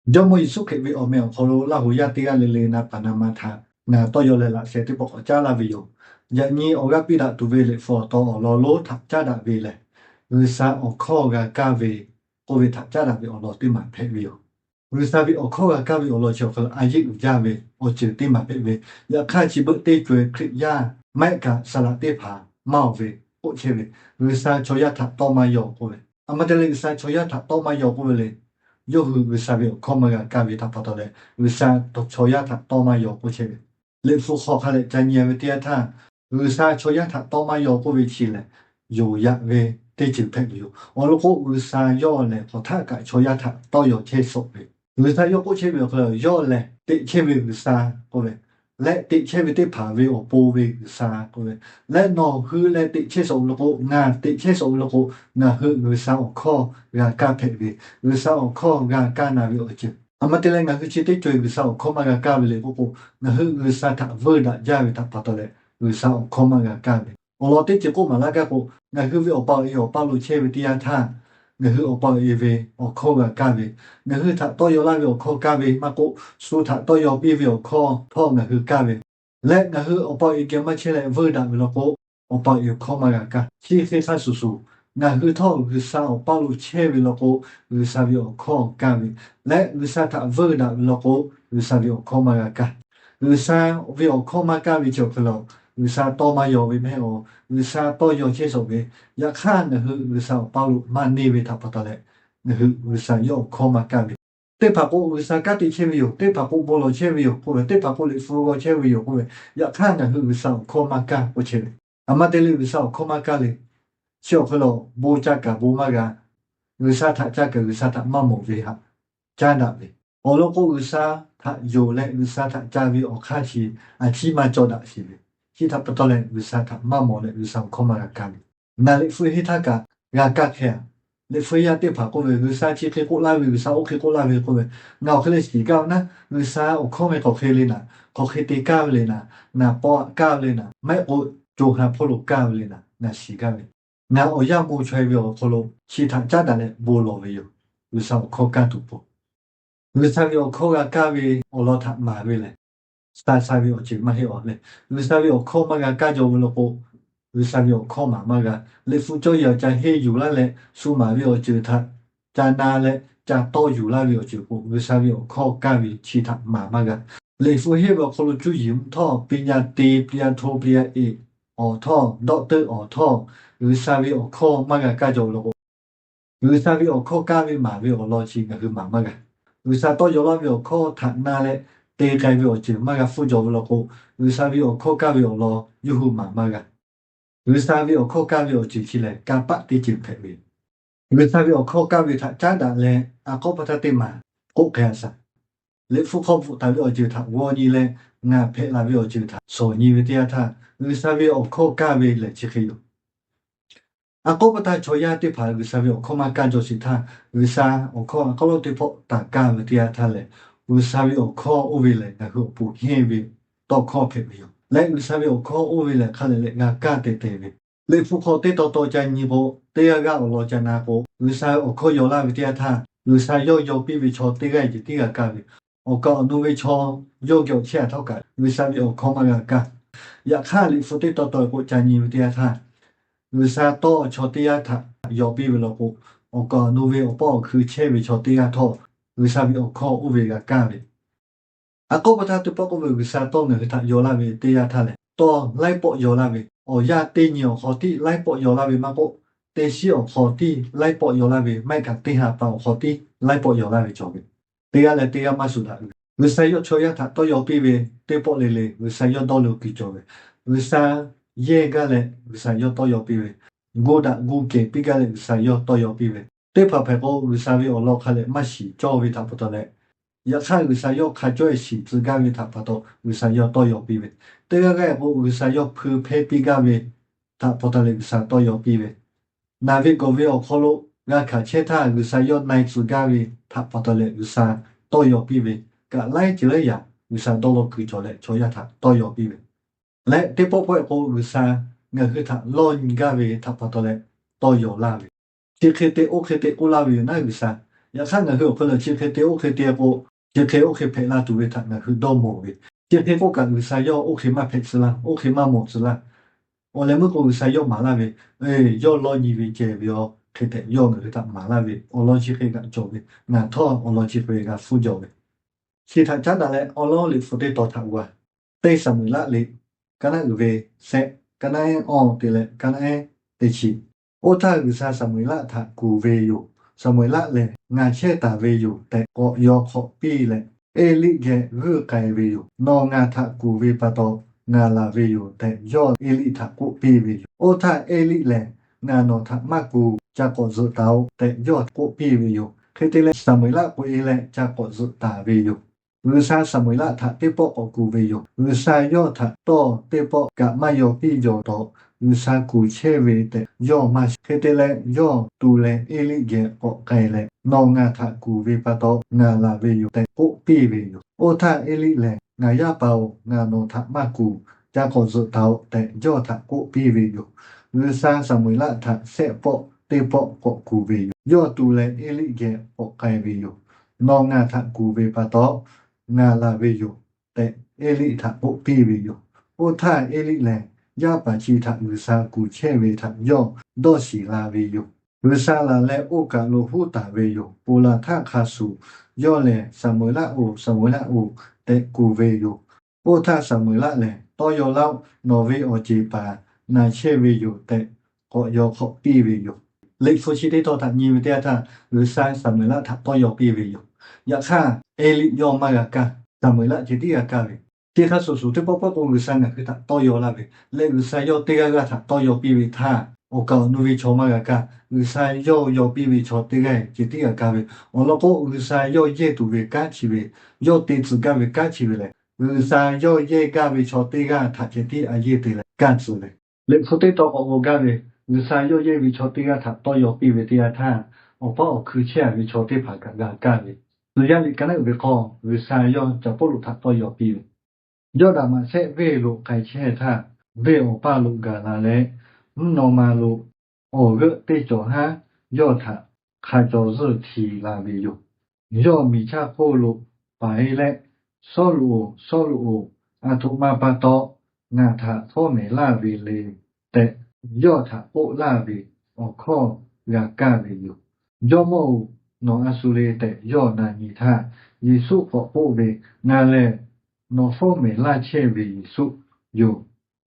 Jawˇmawˇ Yeˍsuˆ Hkriꞈ ve awˬ meh awˬ hk'aw lo Laˇ huˍ yaˇ teˇ g'aˇ le le na paˍ na ma htaꞈ ngaˬ tawˇ yaw leh laꞈ sheh teˇ pawˆ k'awꞈ caˉ laˇ ve yoˬ. Yaꞈ nyi awˬ g'aˇ piˇ daꞈ tuˬ ve liꞈ hpu awˬ tawn awˬ lawn lonˉ htaꞈ caˉ daꞈ ve lehˬ, G'uiˬsha awˬ hkawˇ g'a kaˇ ve k'oˆ ve htaꞈ caˉ daꞈ ve awˬ lawn teˇ maˬ hpehꞈ ve yoˬ. G'uiˬsha ve awˬ hkawˇ g'a kaˇ ve awˬ lawn chi awˬ hk'aw lo a yeˆ uiˍ jaˇ ve awˬ ceuˬ teˇ maˬ hpehꞈ ve, yaꞈ hk'aˇ chi beuꞈ teˇ co-e Hkriꞈ yaˇ maˇ heˆ kaꞈ saˍ laꞈ teˇ hpaˍ maˇ awˬ ve k'oˆ chehˇ ve, G'uiˬsha chaw yaˇ htaꞈ tawˇ maˇ yaw k'oˆ ve, a ma te leh G'uiˬsha chaw yaˇ htaꞈ tawˇ maˇ yaw k'oˆ ve le, yawˇ hui G'uiˬsha ve awˬ hkawˇ maˇ g'a kaˇ ve htaꞈ pa taw leh, G'uiˬsha chaw yaˇ htaꞈ tawˇ maˇ yaw k'oˆ chehˇ ve, liꞈ hpu hk'aw hk'a leh ca nyi ve teˇ yanˇ htaˇ, G'uiˬsha chaw yaˇ htaꞈ tawˇ maˇ yaw k'oˆ ve chi lehˬ, yonˍ yaꞈ ve teˇ ceuˬ hpehꞈ ve yoˬ. Awˬ lawn k'o, G'uiˬsha yawˇ lehˬ hk'aˬ htaˆ kaꞈ chaw yaˇ htaꞈ tawˇ yaw chehˇ shawˍ ve, G'uiˬsha yawˇ k'oˆ chehˇ ve awˬ hk'aw lo yawˇ lehˬ teꞈ chehˇ ve G'uiˬsha k'oˆ ve, leh teꞈ chehˇ ve teˇ hpaˍ ve awˬ pon ve G'uiˬsha k'oˆ ve, leh nawˬ hui leh teꞈ chehˇ shawˍ ve law k'o, ngaˬ teꞈ chehˇ shawˍ ve law k'o, ngaˬ hui G'uiˬsha awˬ hkawˇ g'a kaˇ hpehꞈ ve, G'uiˬsha awˬ hkawˇ g'a kaˇ na ve awˬ ceuˬ. A ma te leh ngaˬ hui chi teˇ co-e G'uiˬsha awˬ hkawˇ maˇ g'a kaˇ ve le k'oˆ k'o, ngaˬ hui G'uiˬsha htaꞈ veuˇ daꞈ jaˇ ve htaꞈ pa taw leh G'uiˬsha awˬ hkawˇ maˇ g'a kaˇ ve. Awˬ lawn teˇ ceuˬ k'oˆ maˍ laˇ gaˇ k'o, ngaˬ hui ve awˬ pa awˬ e awˬ paˇ lo chehˇ ve teˇ yanˇ htaˇ, ngaˬ hui awˬ pa awˬ e ve awˬ hkawˇ g'a kaˇ ve, ngaˬ hui htaꞈ tawˇ yaw laˇ ve awˬ hkawˇ kaˇ ve maˇ k'oˆ, shu htaꞈ tawˇ yaw piˇ ve awˬ hkawˇ htawˇ ngaˬ hui kaˇ ve, leh ngaˬ hui awˬ pa awˬ e geh maˇ chehˇ leh veuˇ daꞈ ve law k'o, awˬ pa awˬ e awˬ hkawˇ maˇ g'a kaˇ. Chi hk'e hk'a shuˍ shuˍ, ngaˬ hui htawˇ G'uiˬsha awˬ paˇ lo chehˇ ve law k'o, G'uiˬsha ve awˬ hkawˇ kaˇ ve, leh G'uiˬsha htaꞈ veuˇ daꞈ ve law k'o, G'uiˬsha ve awˬ hkawˇ maˇ g'a kaˇ. G'uiˬsha ve awˬ hkawˇ maˇ kaˇ ve chi awˬ hk'e le, G'uiˬsha tawˇ maˇ yaw ve mehˆ awˬ, G'uiˬsha tawˇ yaw chehˇ shawˍ ve, yaꞈ hk'aˇ ngaˬ hui G'uiˬsha awˬ paˇ lo maˇ neˇ ve htaꞈ pa taw leh, ngaˬ hui G'uiˬsha yawˇ awˬ hkawˇ maˇ kaˇ ve. Teˇ hpaˍ k'o G'uiˬsha kanˉ te chehˇ ve yoˬ, teˇ hpaˍ k'o bon lawˬ chehˇ ve yoˬ k'oˆ ve, teˇ hpaˍ k'o liꞈ hpu g'aw chehˇ ve yoˬ k'oˆ ve, yaꞈ hk'aˇ ngaˬ hui G'uiˬsha awˬ hkawˇ maˇ kaˇ k'oˆ chehˇ ve. A ma te leh G'uiˬsha awˬ hkawˇ maˇ kaˇ le. Chi awˬ hk'e le, bon ca kaꞈ bon maˇ g'a, G'uiˬsha htaꞈ ca kaꞈ G'uiˬsha htaꞈ maˇ mawˬ ve htaꞈ caˉ daꞈ ve. Awˬ lawn k'o, G'uiˬsha htaꞈ yonˍ leh G'uiˬsha htaꞈ ca ve awˬ hk'aˇ chi a ciˉ maˇ cawˇ daꞈ sheˍ ve, chi htaꞈ pa taw leh G'uiˬsha htaꞈ maˇ mawˬ leh G'uiˬsha awˬ hkawˇ maˇ g'a kaˇ ve. Ngaˬ liꞈ hpu henˇ htaˇ kaꞈ g'a kaˇ hk'e a, liꞈ hpu yaˇ teˇ hpaˍ k'oˆ ve, G'uiˬsha chi hk'e k'oˆ laˇ ve, G'uiˬsha oˇ hk'e k'oˆ laˇ ve k'oˆ ve, ngaˬ awˬ hk'e leh shiˍ gaˇ ve naˉ, G'uiˬsha awˬ hkawˇ ve k'awꞈ hk'e le naˍ, k'awꞈ hk'e te kaˇ ve le naˍ, naˍ paw aꞈ kaˇ ve le naˍ, maˇ heˆ k'o co ha hpawˇ lo kaˇ ve le naˍ, ngaˬ shiˍ gaˇ ve. Ngaˬ awˬ yanˇ bon chaweh ve awˬ hk'aw lo chi htaꞈ caˉ daꞈ leh bon lawˬ ve yoˬ. G'uiˬsha awˬ hkawˇ kaˇ tuˬ pon, G'uiˬsha ve awˬ hkawˇ g'a kaˇ ve awˬ lawn htaꞈ maˍ ve lehˬ, sha sha ve awˬ ceuˬ maˇ heˆ awˬ leh, G'uiˬsha ve awˬ hkawˇ maˇ g'a kaˇ jaw ve law k'o, G'uiˬsha ve awˬ hkawˇ maˍ maˇ g'a. Liꞈ hpu cawˇ yehˬ awˬ ca henˇ yuˬ laˇ leh, shu maˍ ve awˬ ceuˬ htaꞈ ca na leh ca tawˇ yuˬ laˇ ve awˬ ceuˬ k'o, G'uiˬsha ve awˬ hkawˇ kaˇ ve chi htaꞈ maˍ maˇ g'a. Liꞈ hpu henˇ ve awˬ hk'aw lo cuˇ yiˍ mvuhˇ htawˇ, ပညာသင်, ပညာโท, ပညာเอก awˬ htawˇ, doctor awˬ htawˇ, G'uiˬsha ve awˬ hkawˇ maˇ g'a kaˇ jaw ve law k'o, G'uiˬsha ve awˬ hkawˇ kaˇ ve maˍ ve awˬ lawn chi ngaˬ hui maˍ maˇ g'a. G'uiˬsha tawˇ yaw laˇ ve awˬ hkawˇ htaꞈ na leh te k'ai ve awˬ ceuˬ maˇ g'a hpfuhˇ jaw ve law k'o, G'uiˬsha ve awˬ hkawˇ kaˇ ve awˬ lawn yawˇ hui maˍ maˇ g'a. G'uiˬsha ve awˬ hkawˇ kaˇ ve awˬ ceuˬ chi lehˬ, kanˇ paˆ teˇ ceuˬ hpehꞈ ve. G'uiˬsha ve awˬ hkawˇ kaˇ ve htaꞈ caˉ daꞈ leh, a k'aw pa taˇ teˇ maˬ k'oˆ k'ai a shaˍ. Liꞈ hpu hk'aw bvuhꞈ taˍ ve awˬ ceuˬ htaꞈ g'aw nyi leh, ngaˬ hpehꞈ la ve awˬ ceuˬ htaꞈ shawˍ nyi ve teˇ yanˇ htaˇ, G'uiˬsha ve awˬ hkawˇ kaˇ ve lehˬ chi hk'e yoˬ. A k'aw pa taˇ chaw yaˇ teˇ hpaˍ G'uiˬsha ve awˬ hkawˇ maˇ kaˇ jaw sheˍ htaˇ, G'uiˬsha awˬ hkawˇ a k'aw lawˇ teˇ pawˆ taˍ kaˇ ve teˇ yanˇ htaˇ lehˬ, G'uiˬsha ve awˬ hkawˇ oˇ ve lehˬ ngaˬ hui awˬ pon henˇ ve tawˇ hkawˇ hpehꞈ ve yoˬ. Leh G'uiˬsha ve awˬ hkawˇ oˇ ve lehˬ hk'a lehˬ leh g'a kaˇ te te ve. Liꞈ hpu hk'aw teˇ taw taw ca nyi k'o, teˇ g'aˇ g'aˇ awˬ lawn ca na k'o, G'uiˬsha ve awˬ hkawˇ yaw laˇ ve teˇ yanˇ htaˇ, G'uiˬsha yawˇ yaw piˇ ve chaw teˇ g'aˇ ceh tiˉ g'a kaˇ ve. Awˬ kaˍ awˬ nu ve chaw yawˇ geh awˬ chehˇ a htawˇ kaꞈ, G'uiˬsha ve awˬ hkawˇ maˇ g'a kaˇ. Yaꞈ hk'aˇ, Liꞈ hpu teˇ taw taw k'o ca nyi ve teˇ yanˇ htaˇ, G'uiˬsha tawˇ chaw teˇ g'aˇ htaꞈ yaw piˇ ve law k'o, awˬ kaˍ awˬ nu ve awˬ pawˆ awˬ hkui chehˇ ve chaw teˇ g'aˇ htawˇ, G'uiˬsha ve awˬ hkawˇ oˇ ve g'a kaˇ ve. A k'aw pa taˇ teˇ pawˆ k'oˆ ve, G'uiˬsha tawˇ ngaˬ hui htaꞈ yaw laˇ ve teˇ yanˇ htaˇ lehˬ, tawˇ laiˉ pawˆ yaw laˇ ve, awˬ yanˇ teˇ nyi awˬ hk'aw tiˉ laiˉ pawˆ yaw laˇ ve maˇ k'oˆ, teˇ shiˉ awˬ hk'aw tiˉ laiˉ pawˆ yaw laˇ ve, maˇ heˆ kaꞈ teˇ ha pa awˬ hk'aw tiˉ laiˉ pawˆ yaw laˇ ve cawˬ ve. Teˇ g'aˇ leh teˇ g'aˇ maˇ shuˍ daꞈ ve. G'uiˬsha yawˇ chaw yaˇ htaꞈ tawˇ yaw piˇ ve teˇ pawˆ le le, G'uiˬsha yawˇ dawˇ lo kuiˬ cawˬ ve. G'uiˬsha yehˇ gaˇ leh G'uiˬsha yawˇ tawˇ yaw piˇ ve. Gu daꞈ gu kehˬ piˇ gaˇ leh G'uiˬsha yawˇ tawˇ yaw piˇ ve. Teˇ hpaˍ hpehꞈ k'o, G'uiˬsha ve awˬ lawn hk'a leh maˇ shiˍ cawˇ ve htaꞈ pa taw leh, yaꞈ hk'aˇ G'uiˬsha yawˇ hk'a cawˇ e shiˍ tcuh gaˇ ve htaꞈ pa taw G'uiˬsha yawˇ tawˇ yaw piˇ ve. Teˇ g'aˇ g'aˇ k'o, G'uiˬsha yawˇ hpui hpehˇ piˇ gaˇ ve htaꞈ pa taw leh G'uiˬsha tawˇ yaw piˇ ve. Naˬ ve gawˬ ve awˬ hk'aw lo g'a hkanˍ chehˇ htaˇ, G'uiˬsha yawˇ na e tcuh gaˇ ve htaꞈ pa taw leh G'uiˬsha tawˇ yaw piˇ ve. Kaꞈ laiˉ ceuˬ laiˉ yaꞈ G'uiˬsha dawˇ law kuiˬ cawˬ leh chaw yaˇ htaꞈ tawˇ yaw piˇ ve. Leh teˇ pawˆ pawˆ e k'o, G'uiˬsha ngaˬ hui htaꞈ lawˇ nyi gaˇ ve htaꞈ pa taw leh tawˇ yaw laˇ ve. Chi hk'e te oˇ hk'e te k'oˆ laˇ ve yoˬ naˉ G'uiˬsha. Yaꞈ hk'aˇ ngaˬ hui awˬ hk'aw lo chi hk'e te oˇ hk'e te k'o, chi hk'e oˇ hk'e hpehꞈ la tuˬ ve htaꞈ ngaˬ hui dawˇ mawˬ ve. Chi hk'e k'oˆ kaꞈ G'uiˬsha yawˇ oˇ hk'e maˇ hpehꞈ tcuh laˇ, oˇ hk'e maˇ mawˬ tcuh laˇ. Awˬ leh meuˇ k'o G'uiˬsha yawˇ maˍ laˇ ve, yawˇ lawˇ nyi ve ceh ve aˬ hk'e tehꞈ yawˇ ngaˬ hui htaꞈ maˍ laˇ ve awˬ lawn chi hk'e g'aꞈ cawˬ ve, ngaˬ htawˇ awˬ lawn chi hk'e g'a hpuˇ jaw ve. Chi htaꞈ caˉ daꞈ leh awˬ lawn Liꞈ hpu teˇ tawn htaꞈ g'a. Teˇ Saˍmo-eˍlaˆ liꞈ, kaˇ naˉ uiˍ ve shehˆ, kaˇ naˉ ehˉ awˇ te leh kaˇ naˉ ehˉ teˇ chi. Oˇ htaˇ G'uiˬsha Saˍmo-eˍlaˆ htaꞈ kuˬ ve yoˬ. Saˍmo-eˍlaˆ lehˬ ngaˬ chehˇ taˍ ve yoˬ tehꞈ k'awꞈ yaw hk'awꞈ piˇ leh, Eˇliˆ geh g'uiˇ k'ai ve yoˬ. Nawˬ ngaˬ htaꞈ kuˬ ve pa taw ngaˬ laˬ ve yoˬ tehꞈ yawˇ Eˇliˆ htaꞈ k'oˆ piˇ ve yoˬ. Oˇ htaˇ Eˇliˆ lehˬ, Ngaˬ nawˬ htaꞈ maˇ kuˬ, ca k'awꞈ zuhꞈ taˍ-oꞈ tehꞈ yawˇ k'oˆ piˇ ve yoˬ. Hk'e te leh Saˍmo-eˍlaˆ k'oꞈ-e leh ca k'awꞈ zuhꞈ taˍ ve yoˬ. G'uiˬsha Saˍmo-eˍlaˆ htaꞈ teˇ pawˆ k'awꞈ kuˬ ve yoˬ. G'uiˬsha yawˇ htaꞈ tawˇ teˇ pawˆ kaꞈ maˇ yaw piˇ jaw taw, G'uiˬsha kuˬ chehˇ ve tehꞈ yawˇ maˇ shiˍ. Hk'e te leh yawˇ tu leh Eˇliˆ geh k'awꞈ k'ai leh, Nawˬ ngaˬ htaꞈ kuˬ ve pa taw ngaˬ laˬ ve yoˬ tehꞈ k'oˆ piˇ ve yoˬ. Oˇ htaˇ Eˇliˆ lehˬ, Ngaˬ yaˇ paˍ-oˬ, ngaˬ nawˬ htaꞈ maˇ kuˬ, ca k'awꞈ zuhꞈ taˍ-oꞈ tehꞈ yawˇ htaꞈ k'oˆ piˇ ve yoˬ. G'uiˬsha Saˍmo-eˍlaˆ htaꞈ shehˆ pawˆ teˇ pawˆ k'awꞈ kuˬ ve yoˬ. Yawˇ tu leh Eˇliˆ geh k'awꞈ k'ai ve yoˬ. Nawˬ ngaˬ htaꞈ kuˬ ve pa taw ngaˬ laˬ ve yoˬ tehꞈ Eˇliˆ htaꞈ k'oˆ piˇ ve yoˬ. Oˇ htaˇ Eˇliˆ lehˬ, yaˇ paˍ chi htaꞈ G'uiˬsha kuˬ chehˇ ve htaꞈ yawˇ dawˇ shiˍ la ve yoˬ. G'uiˬsha laˬ leh oˇ kaˬ lo huˉ taˍ ve yoˬ. Ponˬ laˬ htaˇ hk'a shuˍ yawˇ lehˬ, Saˍmo-eˍlaˆ-oˬ, Saˍmo-eˍlaˆ-oˬ tehꞈ kuˬ ve yoˬ. Oˇ htaˇ Saˍmo-eˍlaˆ lehˬ, Tawˇ yaw laˇ-oˆ, nawˬ ve awˬ ceˬ paˍ na chehˇ ve yoˬ tehꞈ k'awꞈ yaw hk'awꞈ piˇ ve yoˬ. Liꞈ hpu chi teˇ tawn htaꞈ nyi ve teˇ yanˇ htaˇ, G'uiˬsha Saˍmo-eˍlaˆ htaꞈ tawˇ yaw piˇ ve yoˬ. Yaꞈ hk'aˇ Eˇliˆ yawˇ maˇ g'a kaˇ, Saˍmo-eˍlaˆ ceh tiˉ g'a kaˇ ve. Chi hk'a shuˍ shuˍ teˇ pawˆ pawˆ k'o G'uiˬsha ngaˬ hui htaꞈ tawˇ yaw laˇ ve leh G'uiˬsha yawˇ teˇ g'aˇ g'aˇ htaꞈ tawˇ yaw piˇ ve htaˇ, awˬ kaˍ awˬ nu ve chaw maˇ g'a kaˇ. G'uiˬsha yawˇ yaw piˇ ve chaw teˇ g'aˇ ceh tiˉ g'a kaˇ ve. Awˬ lawn k'o G'uiˬsha yawˇ yehˇ tuˬ ve kanˉ chi ve, yawˇ te tcuh gaˇ ve kanˉ chi ve lehˬ, G'uiˬsha yawˇ yehˇ gaˇ ve chaw teˇ g'aˇ htaꞈ ceh tiˉ a yehˇ te leh kaˇ tcuh ve. Liꞈ hpu teˇ tawn k'awꞈ g'aw gaˇ ve, G'uiˬsha yawˇ yehˇ ve chaw teˇ g'aˇ htaꞈ tawˇ yaw piˇ ve teˇ yanˇ htaˇ, awˬ paˉ awˬ hkui chehˇ ve chaw teˇ hpaˍ kaꞈ g'a kaˇ ve. Tcuh yaˇ liꞈ kaˇ naˉ uiˍ ve k'o, G'uiˬsha yawˇ Caˍ Pawˇluꞈ htaꞈ tawˇ yaw piˇ ve, yawˇ daꞈ maꞈ shehˆ venˇ lo k'ai chehˇ htaˇ, venˇ awˬ paˇ lo gaˬ la leh, mvuhˇ naw ma lo awˬ g'euˆ teˇ cawˬ haˉ yawˇ htaꞈ hk'a caw zuhˇ hti la ve yoˬ. Yawˇ miˬ chaˇ hk'oˆ lo paˍ e leh, Sawˉluꞈ-oˬ, Sawˉluꞈ-oˬ, aˬ htoꞈ ma pa taw ngaˬ htaꞈ fawˉ mehˍ laˇ ve le tehꞈ, yawˇ htaꞈ k'oˆ laˇ ve awˬ hkawˇ g'a kaˇ ve yoˬ. Jawˇmawˇ-oˬ, nawˬ a shu le tehꞈ yawˇ na nyi htaˇ, Yeˍsuˆ k'awꞈ k'oˆ ve, Ngaˬ lehˬ nawˬ fawˉ mehˍ laˇ chehˇ ve Yeˍsuˆ yoˬ.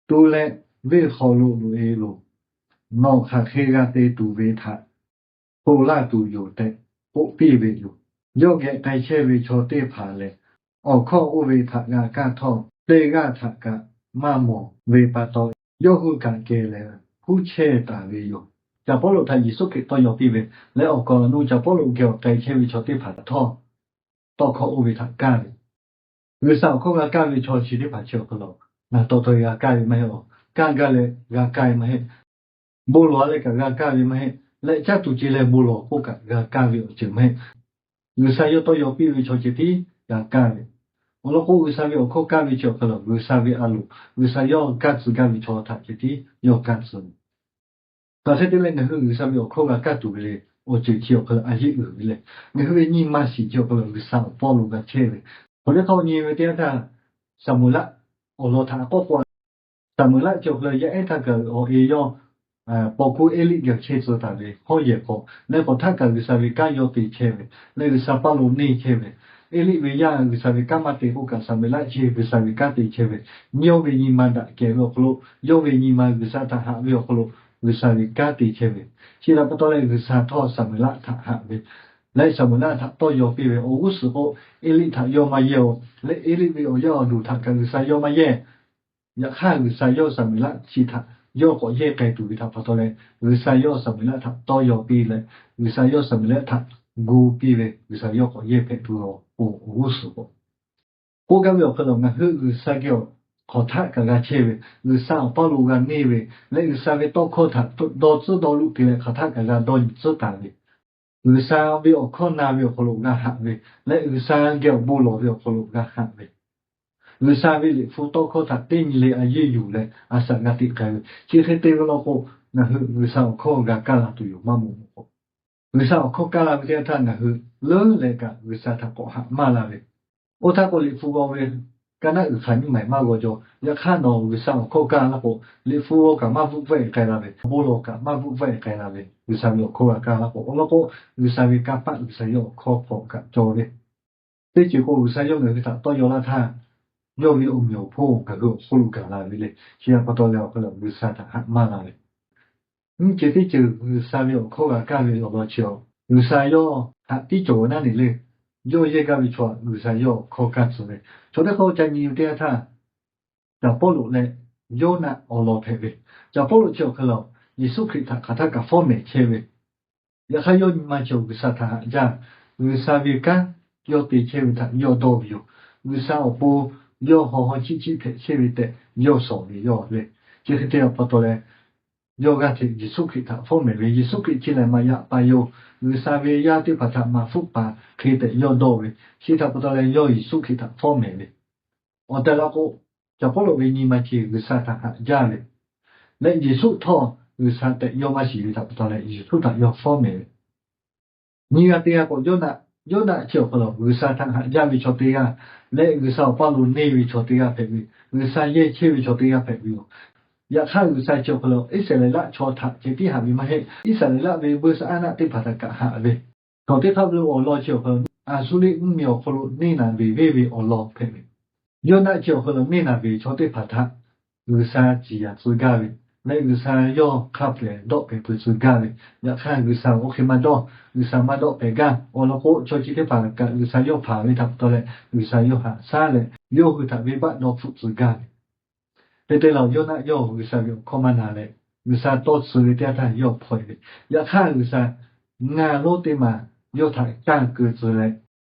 Tu leh venˇ hk'aw lo loꞈ-e loˬ. Nawˬ hk'aˬ hk'e g'a te tuˬ ve htaꞈ hto laˇ tuˬ yoˬ tehꞈ k'oˆ piˇ ve yoˬ. Yawˇ geh k'ai chehˇ ve chaw teˇ hpaˍ lehˬ, awˬ hkawˇ oˇ ve htaꞈ g'a kaˇ htawˇ, teˇ g'aˇ htaꞈ kaꞈ maˇ mawˬ ve pa taw, yawˇ hui kaꞈ kehˬ lehˬ huˉ chehˇ taˍ ve yoˬ. Caˍ Pawˇluꞈ htaꞈ Yeˍsuˆ Hkriꞈ tawˇ yaw piˇ ve leh, awˬ kaˍ awˬ nu Caˍ Pawˇluꞈ geh awˬ k'ai chehˇ ve chaw teˇ hpaˍ htawˇ, tawˇ hkawˇ oˇ ve htaꞈ kaˇ ve, G'uiˬsha awˬ hkawˇ g'a kaˇ ve chaw chi teˇ hpaˍ chi awˬ hk'aw lo, ngaˬ taw taw g'a kaˇ ve maˇ heˆ. Kaˇ gaˇ leh g'a kaˇ ve maˇ heˆ. Bon lawˬ leh kaꞈ g'a kaˇ ve maˇ heˆ. Leh caˇ tuˬ ce leh bon lawˬ k'oˆ kaꞈ g'a kaˇ ve awˬ ceuˬ maˇ heˆ. G'uiˬsha yawˇ tawˇ yaw piˇ ve chaw ceh tiˉ g'a kaˇ ve. Awˬ lawn k'o, G'uiˬsha ve awˬ hkawˇ kaˇ ve chi awˬ hk'aw lo G'uiˬsha ve a loˍ, G'uiˬsha yawˇ kaˇ tcuh gaˇ ve chaw htaꞈ ceh tiˉ yawˇ kaˇ tcuh ve. Hk'aˬ hk'e te leh ngaˬ hui G'uiˬsha ve awˬ hkawˇ g'a kaˇ tuˬ ve le, awˬ ceuˬ chi awˬ hk'aw lo a yeˆ uiˍ ve lehˬ, ngaˬ hui ve nyi ma shiˍ chi awˬ hk'aw lo G'uiˬsha awˬ paw lo g'a chehˇ ve. Hk'aˬ hk'e htawˇ nyi ve teˇ yanˇ htaˇ, Saˍmo-eˍlaˆ awˬ lawn htaꞈ k'awꞈ k'oˆ a. Saˍmo-eˍlaˆ chi awˬ hk'aw lo yaˇ ehˉ htaˇ kaꞈ awˬ e yawˇ paw kuˉ Eˇliˆ geh chehˇ tcuh taˍ ve hawˉ yehˬ k'awꞈ leh k'awꞈ htaˆ kaꞈ G'uiˬsha ve kanˉ yawˇ te chehˇ ve, leh G'uiˬsha paˇ lo neˇ chehˇ ve, Eˇliˆ ve yaˇ G'uiˬsha ve kanˉ maˇ te k'oˆ kaꞈ Saˍmo-eˍlaˆ chi G'uiˬsha ve kanˉ te chehˇ ve, yawˇ ve nyi ma daꞈ kehˬ ve awˬ hk'aw lo, yawˇ ve nyi ma G'uiˬsha htaꞈ haꞈ ve awˬ hk'aw lo G'uiˬsha ve kanˉ te chehˇ ve, chi htaꞈ pa taw leh G'uiˬsha htawˇ Saˍmo-eˍlaˆ htaꞈ haꞈ ve leh Saˍmo-eˍlaˆ htaꞈ tawˇ yaw piˇ ve, awˬ g'uˇ suhˍ k'o Eˇliˆ htaꞈ yawˇ maˇ yehˇ-oˬ leh Eˇliˆ ve awˬ yaˇ awˬ duˬ htaꞈ kaꞈ G'uiˬsha yawˇ maˇ yehˇ. Yaꞈ hk'aˇ G'uiˬsha yawˇ Saˍmo-eˍlaˆ chi htaꞈ yawˇ k'awꞈ yehˇ k'ai tuˬ ve htaꞈ pa taw leh, G'uiˬsha yawˇ Saˍmo-eˍlaˆ htaꞈ tawˇ yaw piˇ leh, G'uiˬsha yawˇ Saˍmo-eˍlaˆ htaꞈ gu piˇ ve, G'uiˬsha yawˇ k'awꞈ yehˇ hpehꞈ tuˬ awˬ pon awˬ g'uˇ suhˍ k'o, k'oˆ gaˇ ve awˬ hk'aw lo ngaˬ hui G'uiˬsha geh awˬ hk'awꞈ htaˆ kaꞈ g'a chehˇ ve, G'uiˬsha awˬ paˇ lo g'a neˇ ve leh G'uiˬsha ve tawˇ hkawˇ htaꞈ dawˇ tcuhˉ dawˇ luˆ te leh hk'aˬ htaˆ kaꞈ g'a dawˇ nyi tcuhˉ taˍ ve, G'uiˬsha ve awˬ hkawˇ na ve awˬ hk'aw lo g'a haꞈ ve leh G'uiˬsha geh awˬ bon lawˬ ve awˬ hk'aw lo g'a haꞈ ve, G'uiˬsha ve liꞈ hpu tawˇ hkawˇ htaꞈ teˇ nyi le a yeˇ yuˬ leh a shaꞈ g'a teꞈ k'ai ve, chi hk'e te ve law k'o, ngaˬ hui G'uiˬsha awˬ hkawˇ g'a kaˇ la tuˬ yoˬ maˇ mawˬ k'o. G'uiˬsha awˬ hkawˇ kaˇ la ve teˇ yanˇ htaˇ ngaˬ hui leuˉ leh kaꞈ G'uiˬsha htaꞈ k'awꞈ haꞈ maˇ la ve. Oˇ htaˇ k'o, Liꞈ hpu g'aw ve kaˇ naˆ uiˍ hk'aˬ nyiˇ maˬ maˇ g'aw jaw. Yaꞈ hk'aˇ nawˬ G'uiˬsha awˬ hkawˇ kaˇ laˇ k'o, Liꞈ hpu g'aw kaꞈ maˇ bvuhˆ pfuhˆ-e k'ai la ve, bon lawˬ kaꞈ maˇ bvuhˆ pfuhˆ-e k'ai la ve, G'uiˬsha ve awˬ hkawˇ g'a kaˇ laˇ k'o, awˬ lawn k'o, G'uiˬsha ve kanˇ paˆ, G'uiˬsha yawˇ awˬ hkawˇ hpawꞈ kaꞈ cawˬ ve. Teˇ ceuˬ k'o, G'uiˬsha yawˇ ngaˬ hui htaꞈ tawˇ yaw laˇ htaˇ, yawˇ ve awˬ meꞈ awˬ hponˇ ngaˬ hui awˬ hk'oˆ lo gaˬ la ve le. Chi htaꞈ pa taw leh awˬ hk'aw lo G'uiˬsha htaꞈ haꞈ maˇ la ve. Nyiˇ ceuˬ teˇ ceuˬ G'uiˬsha ve awˬ hkawˇ g'a kaˇ ve awˬ lawn chi awˬ, G'uiˬsha yawˇ htaꞈ tiˉ cawˬ naˉ ne le. Yawˇ yehˇ gaˇ ve chaw G'uiˬsha yawˇ awˬ hkawˇ kaˇ tcuh ve. Chaw teˇ hk'aˇ ca nyi ve teˇ yanˇ htaˇ, Caˍ Pawˇluꞈ leh Yoˇnaˆ awˬ lawn hpehꞈ ve. Caˍ Pawˇluꞈ chi awˬ hk'aw lo Yeˍsuˆ Hkriꞈ htaꞈ hk'aˬ htaˇ kaꞈ fawˉ mehˍ chehˇ ve, yaꞈ hk'aˇ yawˇ nyi ma chi awˬ G'uiˬsha htaꞈ haꞈ jaˇ. G'uiˬsha ve kanˉ yawˇ te chehˇ ve htaꞈ yawˇ dawˇ ve yoˬ. G'uiˬsha awˬ pon yawˇ haw haw chiˆ chiˆ hpehꞈ chehˇ ve tehꞈ yawˇ shawˍ ve yawˇ ve. Chi hk'e te pa taw leh, yawˇ g'aˇ hteꞈ Yeˍsuˆ Hkriꞈ htaꞈ fawˉ mehˍ ve. Yeˍsuˆ Hkriꞈ chi lehˬ maꞈ yaꞈ pa yoˬ. G'uiˬsha ve yaˇ teˇ hpaˍ htaꞈ maˍ hpfuhˆ paˍ hk'e tehꞈ yawˇ dawˇ ve. Chi htaꞈ pa taw leh yawˇ Yeˍsuˆ Hkriꞈ htaꞈ fawˉ mehˍ ve. Awˬ tehˬ la k'o, Caˍ Pawˇluꞈ ve nyi ma chi G'uiˬsha htaꞈ haꞈ jaˇ ve leh Yeˍsuˆ htawˇ G'uiˬsha tehꞈ yawˇ maˇ shiˍ ve htaꞈ pa taw leh Yeˍsuˆ htaꞈ yawˇ fawˉ mehˍ ve. Nyi g'aˇ teˇ g'aˇ k'o, Yoˇnaˆ, Yoˇnaˆ chi awˬ hk'aw lo G'uiˬsha htaꞈ haꞈ jaˇ ve chaw teˇ g'aˇ leh G'uiˬsha awˬ paˇ lo neˇ ve chaw teˇ g'aˇ hpehꞈ ve, G'uiˬsha yehˇ chehˇ ve chaw teˇ g'aˇ hpehꞈ ve yoˬ. Yaꞈ hk'aˇ G'uiˬsha chi awˬ hk'aw lo Iˉsaˍreˍlaˆ chaw htaꞈ ceh tiˉ haꞈ ve maˇ heˆ. Iˉsaˍreˍlaˆ ve buiˇ shaˆ aˉ naˆ teˇ hpaˍ htaꞈ kaꞈ haꞈ ve, chaw teˇ hk'aˇ ve awˬ lawn chi awˬ hk'aw lo Aˍsuˇriˆ mvuhˇmiˬ awˬ hk'aw lo neˇ naˍ veˬ venˇ ve awˬ lawn hpehꞈ ve. Yoˇnaˆ chi awˬ hk'aw lo neˇ naˍ veˬ chaw teˇ hpaˍ htaꞈ G'uiˬsha ciˍ yanˍ tcuh gaˇ ve leh G'uiˬsha yawˇ hk'a peu-eˬ dawˆ pehˍ pui tcuh gaˇ ve. Yaꞈ hk'aˇ G'uiˬsha oˇ hk'e maˇ dawˇ, G'uiˬsha maˇ dawˆ pehˍ gaˇ. Awˬ lawn k'o, chaw chi teˇ hpaˍ kaꞈ G'uiˬsha yawˇ hpanˍ ve htaꞈ pa taw leh G'uiˬsha yawˇ haꞈ shaˉ leh yawˇ hui htaꞈ venˇbaˆ dawˇ hpfuhˆ tcuh gaˇ ve. Hk'e te leh Yoˇnaˆ yawˇ G'uiˬsha ve awˬ hkawˇ maˇ na leh, G'uiˬsha tawˇ tcuh ve teˇ yanˇ htaˇ yawˇ hpaw-e ve. Yaꞈ hk'aˇ G'uiˬsha ngaˇ lonˉ teˇ maˬ yawˇ htaꞈ caˇ keu tcuh leh,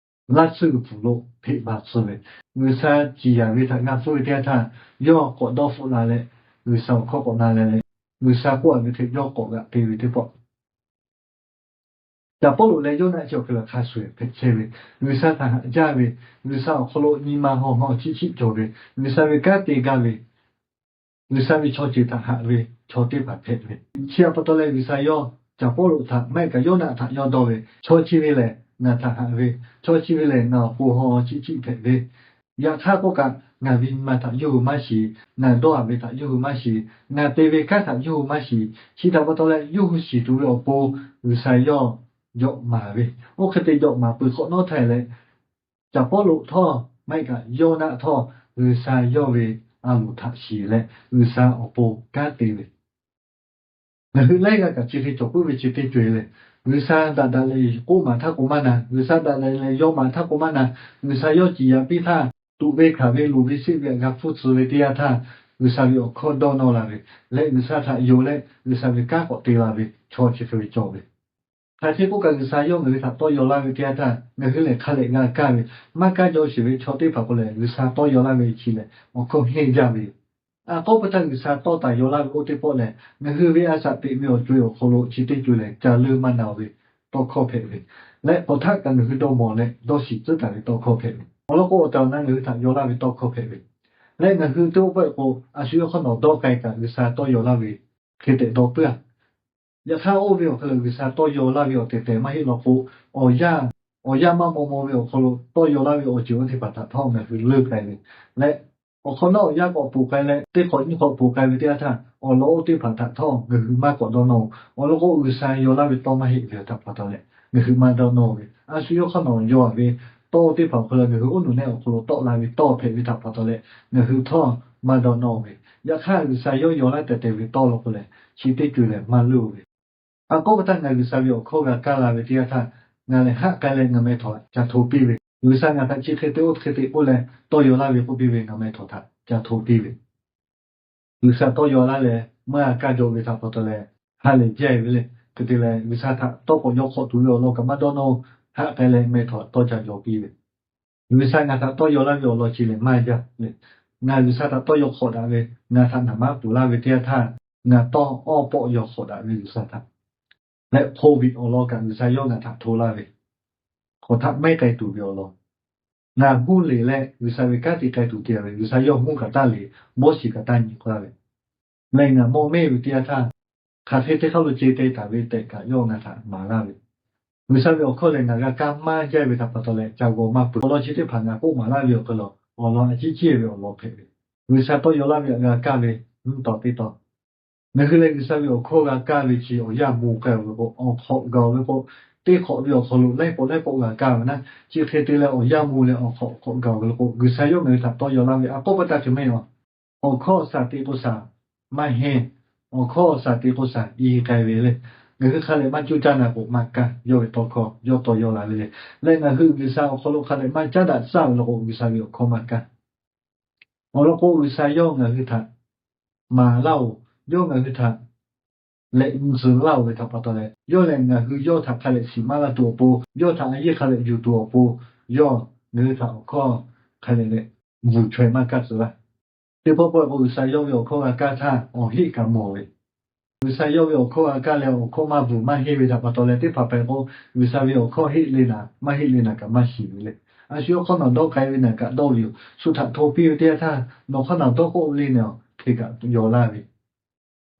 laˇ tsuhˇ g'uiˬ pfuhˍ lo hpeꞈ baˬ tcuh ve. G'uiˬsha ciˍ yanˍ ve htaꞈ g'a hpuˇ ve teˇ yanˇ htaˇ, yawˇ k'awꞈ dawˇ hpfuhˆ la leh, G'uiˬsha awˬ hkawˇ k'awꞈ na leh leh, G'uiˬsha k'oˆ-a ve hk'e yawˇ k'awꞈ g'aꞈ te ve teˇ pawˆ Caˍ Pawˇluꞈ leh Yoˇnaˆ chi awˬ hk'e leh hk'a shuˍ hpehꞈ chehˇ ve, G'uiˬsha htaꞈ haꞈ jaˇ ve, G'uiˬsha awˬ hk'aw lo nyi ma haw haw chiˆ chiˆ cawˬ ve, G'uiˬsha ve kanˉ te gaˇ ve, G'uiˬsha ve chaw ceuˬ htaꞈ haꞈ ve chaw teˇ hpaˍ hpehꞈ ve. Chi htaꞈ pa taw leh G'uiˬsha yawˇ Caˍ Pawˇluꞈ htaꞈ maˇ heˆ kaꞈ Yoˇnaˆ htaꞈ yawˇ dawˇ ve, Chaw chi ve lehˬ ngaˬ htaꞈ haꞈ ve, chaw chi ve lehˬ ngaˬ awˬ pon haw haw chiˆ chiˆ hpehꞈ ve, yaꞈ hk'aˇ k'oˆ kaꞈ ngaˬ ve nyi ma htaꞈ yawˇ hui maˇ shiˍ, ngaˬ dawˇ-a ve htaꞈ yawˇ hui maˇ shiˍ, ngaˬ te ve kanˉ htaꞈ yawˇ hui maˇ shiˍ. Chi htaꞈ pa taw leh yawˇ hui shiˍ tuˬ ve awˬ pon G'uiˬsha yawˇ jawꞈ maˍ ve. Oˇ hk'e te jawꞈ maˍ peuˬ hk'awꞈ nawˉ htaˇ leh, Caˍ Pawˇluꞈ htawˇ maˇ heˆ kaꞈ Yoˇnaˆ htawˇ G'uiˬsha yawˇ ve a loˍ htaꞈ shiˍ leh G'uiˬsha awˬ pon kanˉ te ve. Ngaˬ hui laiˉ g'aˇ kaꞈ chi hk'e cawˬ puiˉ ve chi teˇ co-e lehˬ, G'uiˬsha daꞈ daꞈ leh k'oˆ maˍ htaˇ k'o maˇ na, G'uiˬsha daꞈ daꞈ leh yaw maˍ htaˇ k'o maˇ na, G'uiˬsha yawˇ ciˍ yanˍ piˇ htaˇ, tuꞈ ve hkanˍ ve luˬ ve sheˆ ve htaꞈ g'a hpuˇ tcuh ve teˇ yanˇ htaˇ, G'uiˬsha ve awˬ hkawˇ dawˇ nawˇ la ve leh G'uiˬsha htaꞈ yonˍ leh G'uiˬsha ve kanˉ k'awꞈ te la ve chaw chi hk'e ve cawˬ ve. Hk'aˬ hk'e k'oˆ kaꞈ G'uiˬsha yawˇ ngaˬ hui htaꞈ tawˇ yaw laˇ ve teˇ yanˇ htaˇ, ngaˬ hui lehˬ hk'a lehꞈ g'a kaˇ ve, maˇ kaˇ jaw sheˍ ve chaw teˇ hpaˍ k'o lehˬ, G'uiˬsha tawˇ yaw laˇ ve chi lehˬ awˬ hkawˇ henˇ jaˇ ve yoˬ. A k'oˆ pa taw G'uiˬsha tawˇ taˍ yaw laˇ ve oˇ teˇ pawˆ lehˬ, ngaˬ hui ve a shaꞈ teꞈ ve awˬ co-e awˬ hk'aw lo chi teˇ co-e lehˬ ca leuˇ maˇ na ve tawˇ hkawˇ hpehꞈ ve, leh k'awꞈ htaˆ kaꞈ ngaˬ hui dawˇ mawˬ leh dawˇ shiˍ tcuhˉ taˍ ve tawˇ hkawˇ hpehꞈ ve. Awˬ lawn k'o, awˬ tehˬ awˬ na ngaˬ hui htaꞈ yaw laˇ ve tawˇ hkawˇ hpehꞈ ve, leh ngaˬ hui teˇ oˇ pawehˇ k'o, a shu yawˇ hk'awˇ nawˬ dawˇ k'ai kaꞈ G'uiˬsha tawˇ yaw laˇ ve hk'e tehꞈ dawˇ puiˉ-a. Yaꞈ hk'aˇ oˇ ve awˬ hk'aw lo G'uiˬsha tawˇ yaw laˇ ve awˬ tehˬ tehˬ maˇ heˆ law k'o, awˬ yanˇ, awˬ yanˇ maˇ maw maw ve awˬ hk'aw lo tawˇ yaw laˇ ve awˬ ceuˬ oˇ teˇ hpaˍ htaꞈ htawˇ ngaˬ hui leuˇ k'ai ve, leh awˬ hk'awꞈ nawˉ awˬ yanˇ k'awꞈ poˬ k'ai leh teˇ hk'awꞈ nyiˇ hk'awꞈ poˬ k'ai ve teˇ yanˇ htaˇ, awˬ lawn oˇ teˇ hpaˍ htaꞈ htawˇ ngaˬ hui maˇ k'awꞈ dawˇ nawˇ-oˬ. Awˬ lawn k'o, G'uiˬsha yaw laˇ ve tawˇ maˇ heˆ ve htaꞈ pa taw leh ngaˬ hui maˇ dawˇ nawˇ ve, a shu yawˇ hk'awˇ nawˬ yaw-a ve tawˇ teˇ hpaˍ awˬ hk'aw lo ngaˬ hui oˇ nuˬ neˆ awˬ hk'aw lo tawˆ la ve tawˇ hpehꞈ ve htaꞈ pa taw leh ngaˬ hui htawˇ maˇ dawˇ nawˇ ve. Yaꞈ hk'aˇ, G'uiˬsha yawˇ yaw laˇ tehˬ tehˬ ve tawˇ law k'o lehˬ, chi teˇ co-e lehˬ maˇ leuˇ-oˬ ve. A k'oˆ pa taw, ngaˬ G'uiˬsha ve awˬ hkawˇ g'a kaˇ la ve teˇ yanˇ htaˇ, ngaˬ lehˬ haˆ k'ai leh ngaˬ meh htaꞈ ca hto piˇ ve, G'uiˬsha ngaˬ htaꞈ chi hk'e te oˇ hk'e te k'oˆ leh tawˇ yaw laˇ ve k'oˆ piˇ ve, ngaˬ meh htaꞈ ca hto piˇ ve. G'uiˬsha tawˇ yaw laˇ leh maˇ g'a kaˇ jaw ve htaꞈ pa taw leh, ha lehˬ jaˇ ve le. Hk'e te leh, G'uiˬsha htaꞈ tawˇ k'awꞈ yaw hk'awꞈ tuˬ ve awˬ lawn kaꞈ maˇ dawˇ nawˇ, haˆ k'ai leh meh htaꞈ tawˇ ca yaw piˇ ve. G'uiˬsha ngaˬ htaꞈ tawˇ yaw laˇ ve awˬ lawn chi lehˬ maˇ jaˇ le. Ngaˬ G'uiˬsha htaꞈ tawˇ yaw hk'awꞈ daꞈ ve, ngaˬ htaꞈ naˍ maˉ puˬ laˇ ve teˇ yanˇ htaˇ, ngaˬ tawˇ awˇ pawˆ yaw hk'awꞈ daꞈ ve G'uiˬsha htaꞈ leh, hk'oˆ ve awˬ lawn kaꞈ G'uiˬsha yawˇ ngaˬ htaꞈ hto laˇ ve, hk'awꞈ htaꞈ mehˉ k'ai tuˬ ve awˬ lawn, ngaˬ huˉ leˬ leh G'uiˬsha ve kanˉ te k'ai tuˬ te-a ve, G'uiˬsha yawˇ huˉ kaꞈ taˇ leˬ, bawˇ shiˍ kaꞈ taˇ nyi k'oˆ laˇ ve. Leh ngaˬ mawˇ mehˇ ve teˇ yanˇ htaˇ, hk'aˬ hk'e teˇ hk'aˇ lo ce te taˍ ve tehꞈ kaꞈ yawˇ ngaˬ htaꞈ maˍ laˇ ve. G'uiˬsha ve awˬ hkawˇ lehˬ ngaˬ g'a kaˇ maˇ jaˇ ve htaꞈ pa taw leh, ca g'aw maˇ peuˬ. Awˬ lawn chi teˇ hpaˍ ngaˬ k'oˆ maˍ laˇ ve awˬ hk'aw lo, awˬ lawn a ciˉ ciˉ ve awˬ lawn hpehꞈ ve. G'uiˬsha tawˇ yaw laˇ ve htaꞈ g'a kaˇ ve, nyiˇ taw teˇ taw. Ngaˬ hui leh G'uiˬsha ve awˬ hkawˇ g'a kaˇ ve chi awˬ yanˇ mvuh k'ai-oˬ ve k'o, awˬ hk'awꞈ gaˬ-oˬ ve k'o, teˇ hk'awꞈ ve awˬ hk'aw lo laiˉ pawˆ laiˉ pawˆ g'a kaˇ ve naˉ, chi hk'e te leh awˬ yanˇ mvuh leh awˬ hk'awꞈ hk'awꞈ gaˬ-oˬ ve k'o, G'uiˬsha yawˇ ngaˬ hui htaꞈ tawˇ yaw laˇ ve a k'oˆ pa taˇ hk'e maˇ heˆ-oˬ. Awˬ hkawˇ shaˍ te k'o shaˍ maˇ heˆ. Awˬ hkawˇ shaˍ te k'o shaˍ i k'ai ve le. Ngaˬ hui hk'a lehˬ maˇ cuˇ caˇ na k'o maˇ kaˇ, yawˇ ve tawˇ hkawˇ yawˇ tawˇ yaw la ve le. Leh ngaˬ hui G'uiˬsha awˬ hk'aw lo hk'a lehˬ maˇ caˉ daꞈ shaˇ ve law k'o, G'uiˬsha ve awˬ hkawˇ maˇ kaˇ. Awˬ lawn k'o, G'uiˬsha yawˇ ngaˬ hui htaꞈ maˍ laˇ-oˬ, yawˇ ngaˬ hui htaꞈ lehꞈ nyi tcuh laˇ-oˬ ve htaꞈ pa taw leh, yawˇ lehˬ ngaˬ hui yawˇ htaꞈ hk'a lehˬ shiˍ maˇ laˇ tuˬ awˬ pon, yawˇ htaꞈ a yehˉ hk'a lehˬ yuˬ tuˬ awˬ pon, yawˇ ngaˬ hui htaꞈ awˬ hkawˇ hk'a lehˬ leh bvuhˬ chaweh maˇ kaˇ tcuh laˇ. Teˇ pawˆ pawˆ k'o, G'uiˬsha yawˇ ve awˬ hkawˇ g'a kaˇ htaˇ awˬ heˆ kaꞈ mawˬ ve, G'uiˬsha yawˇ ve awˬ hkawˇ g'a kaˇ leh awˬ hkawˇ maˇ bvuhˬ maˇ henˇ ve htaꞈ pa taw leh, teˇ hpaˍ hpehꞈ k'o, G'uiˬsha ve awˬ hkawˇ heˆ le naˍ maˇ heˆ le naˍ kaꞈ maˇ shiˍ ve le. A shu yawˇ hk'awˇ nawˬ dawˇ k'ai ve naˍ kaꞈ dawˇ ve yoˬ. Shu htaꞈ hto piˇ ve teˇ yanˇ htaˇ, nawˬ hk'awˇ nawˬ dawˇ k'oˆ le naˍ hk'e kaꞈ yaw laˇ ve.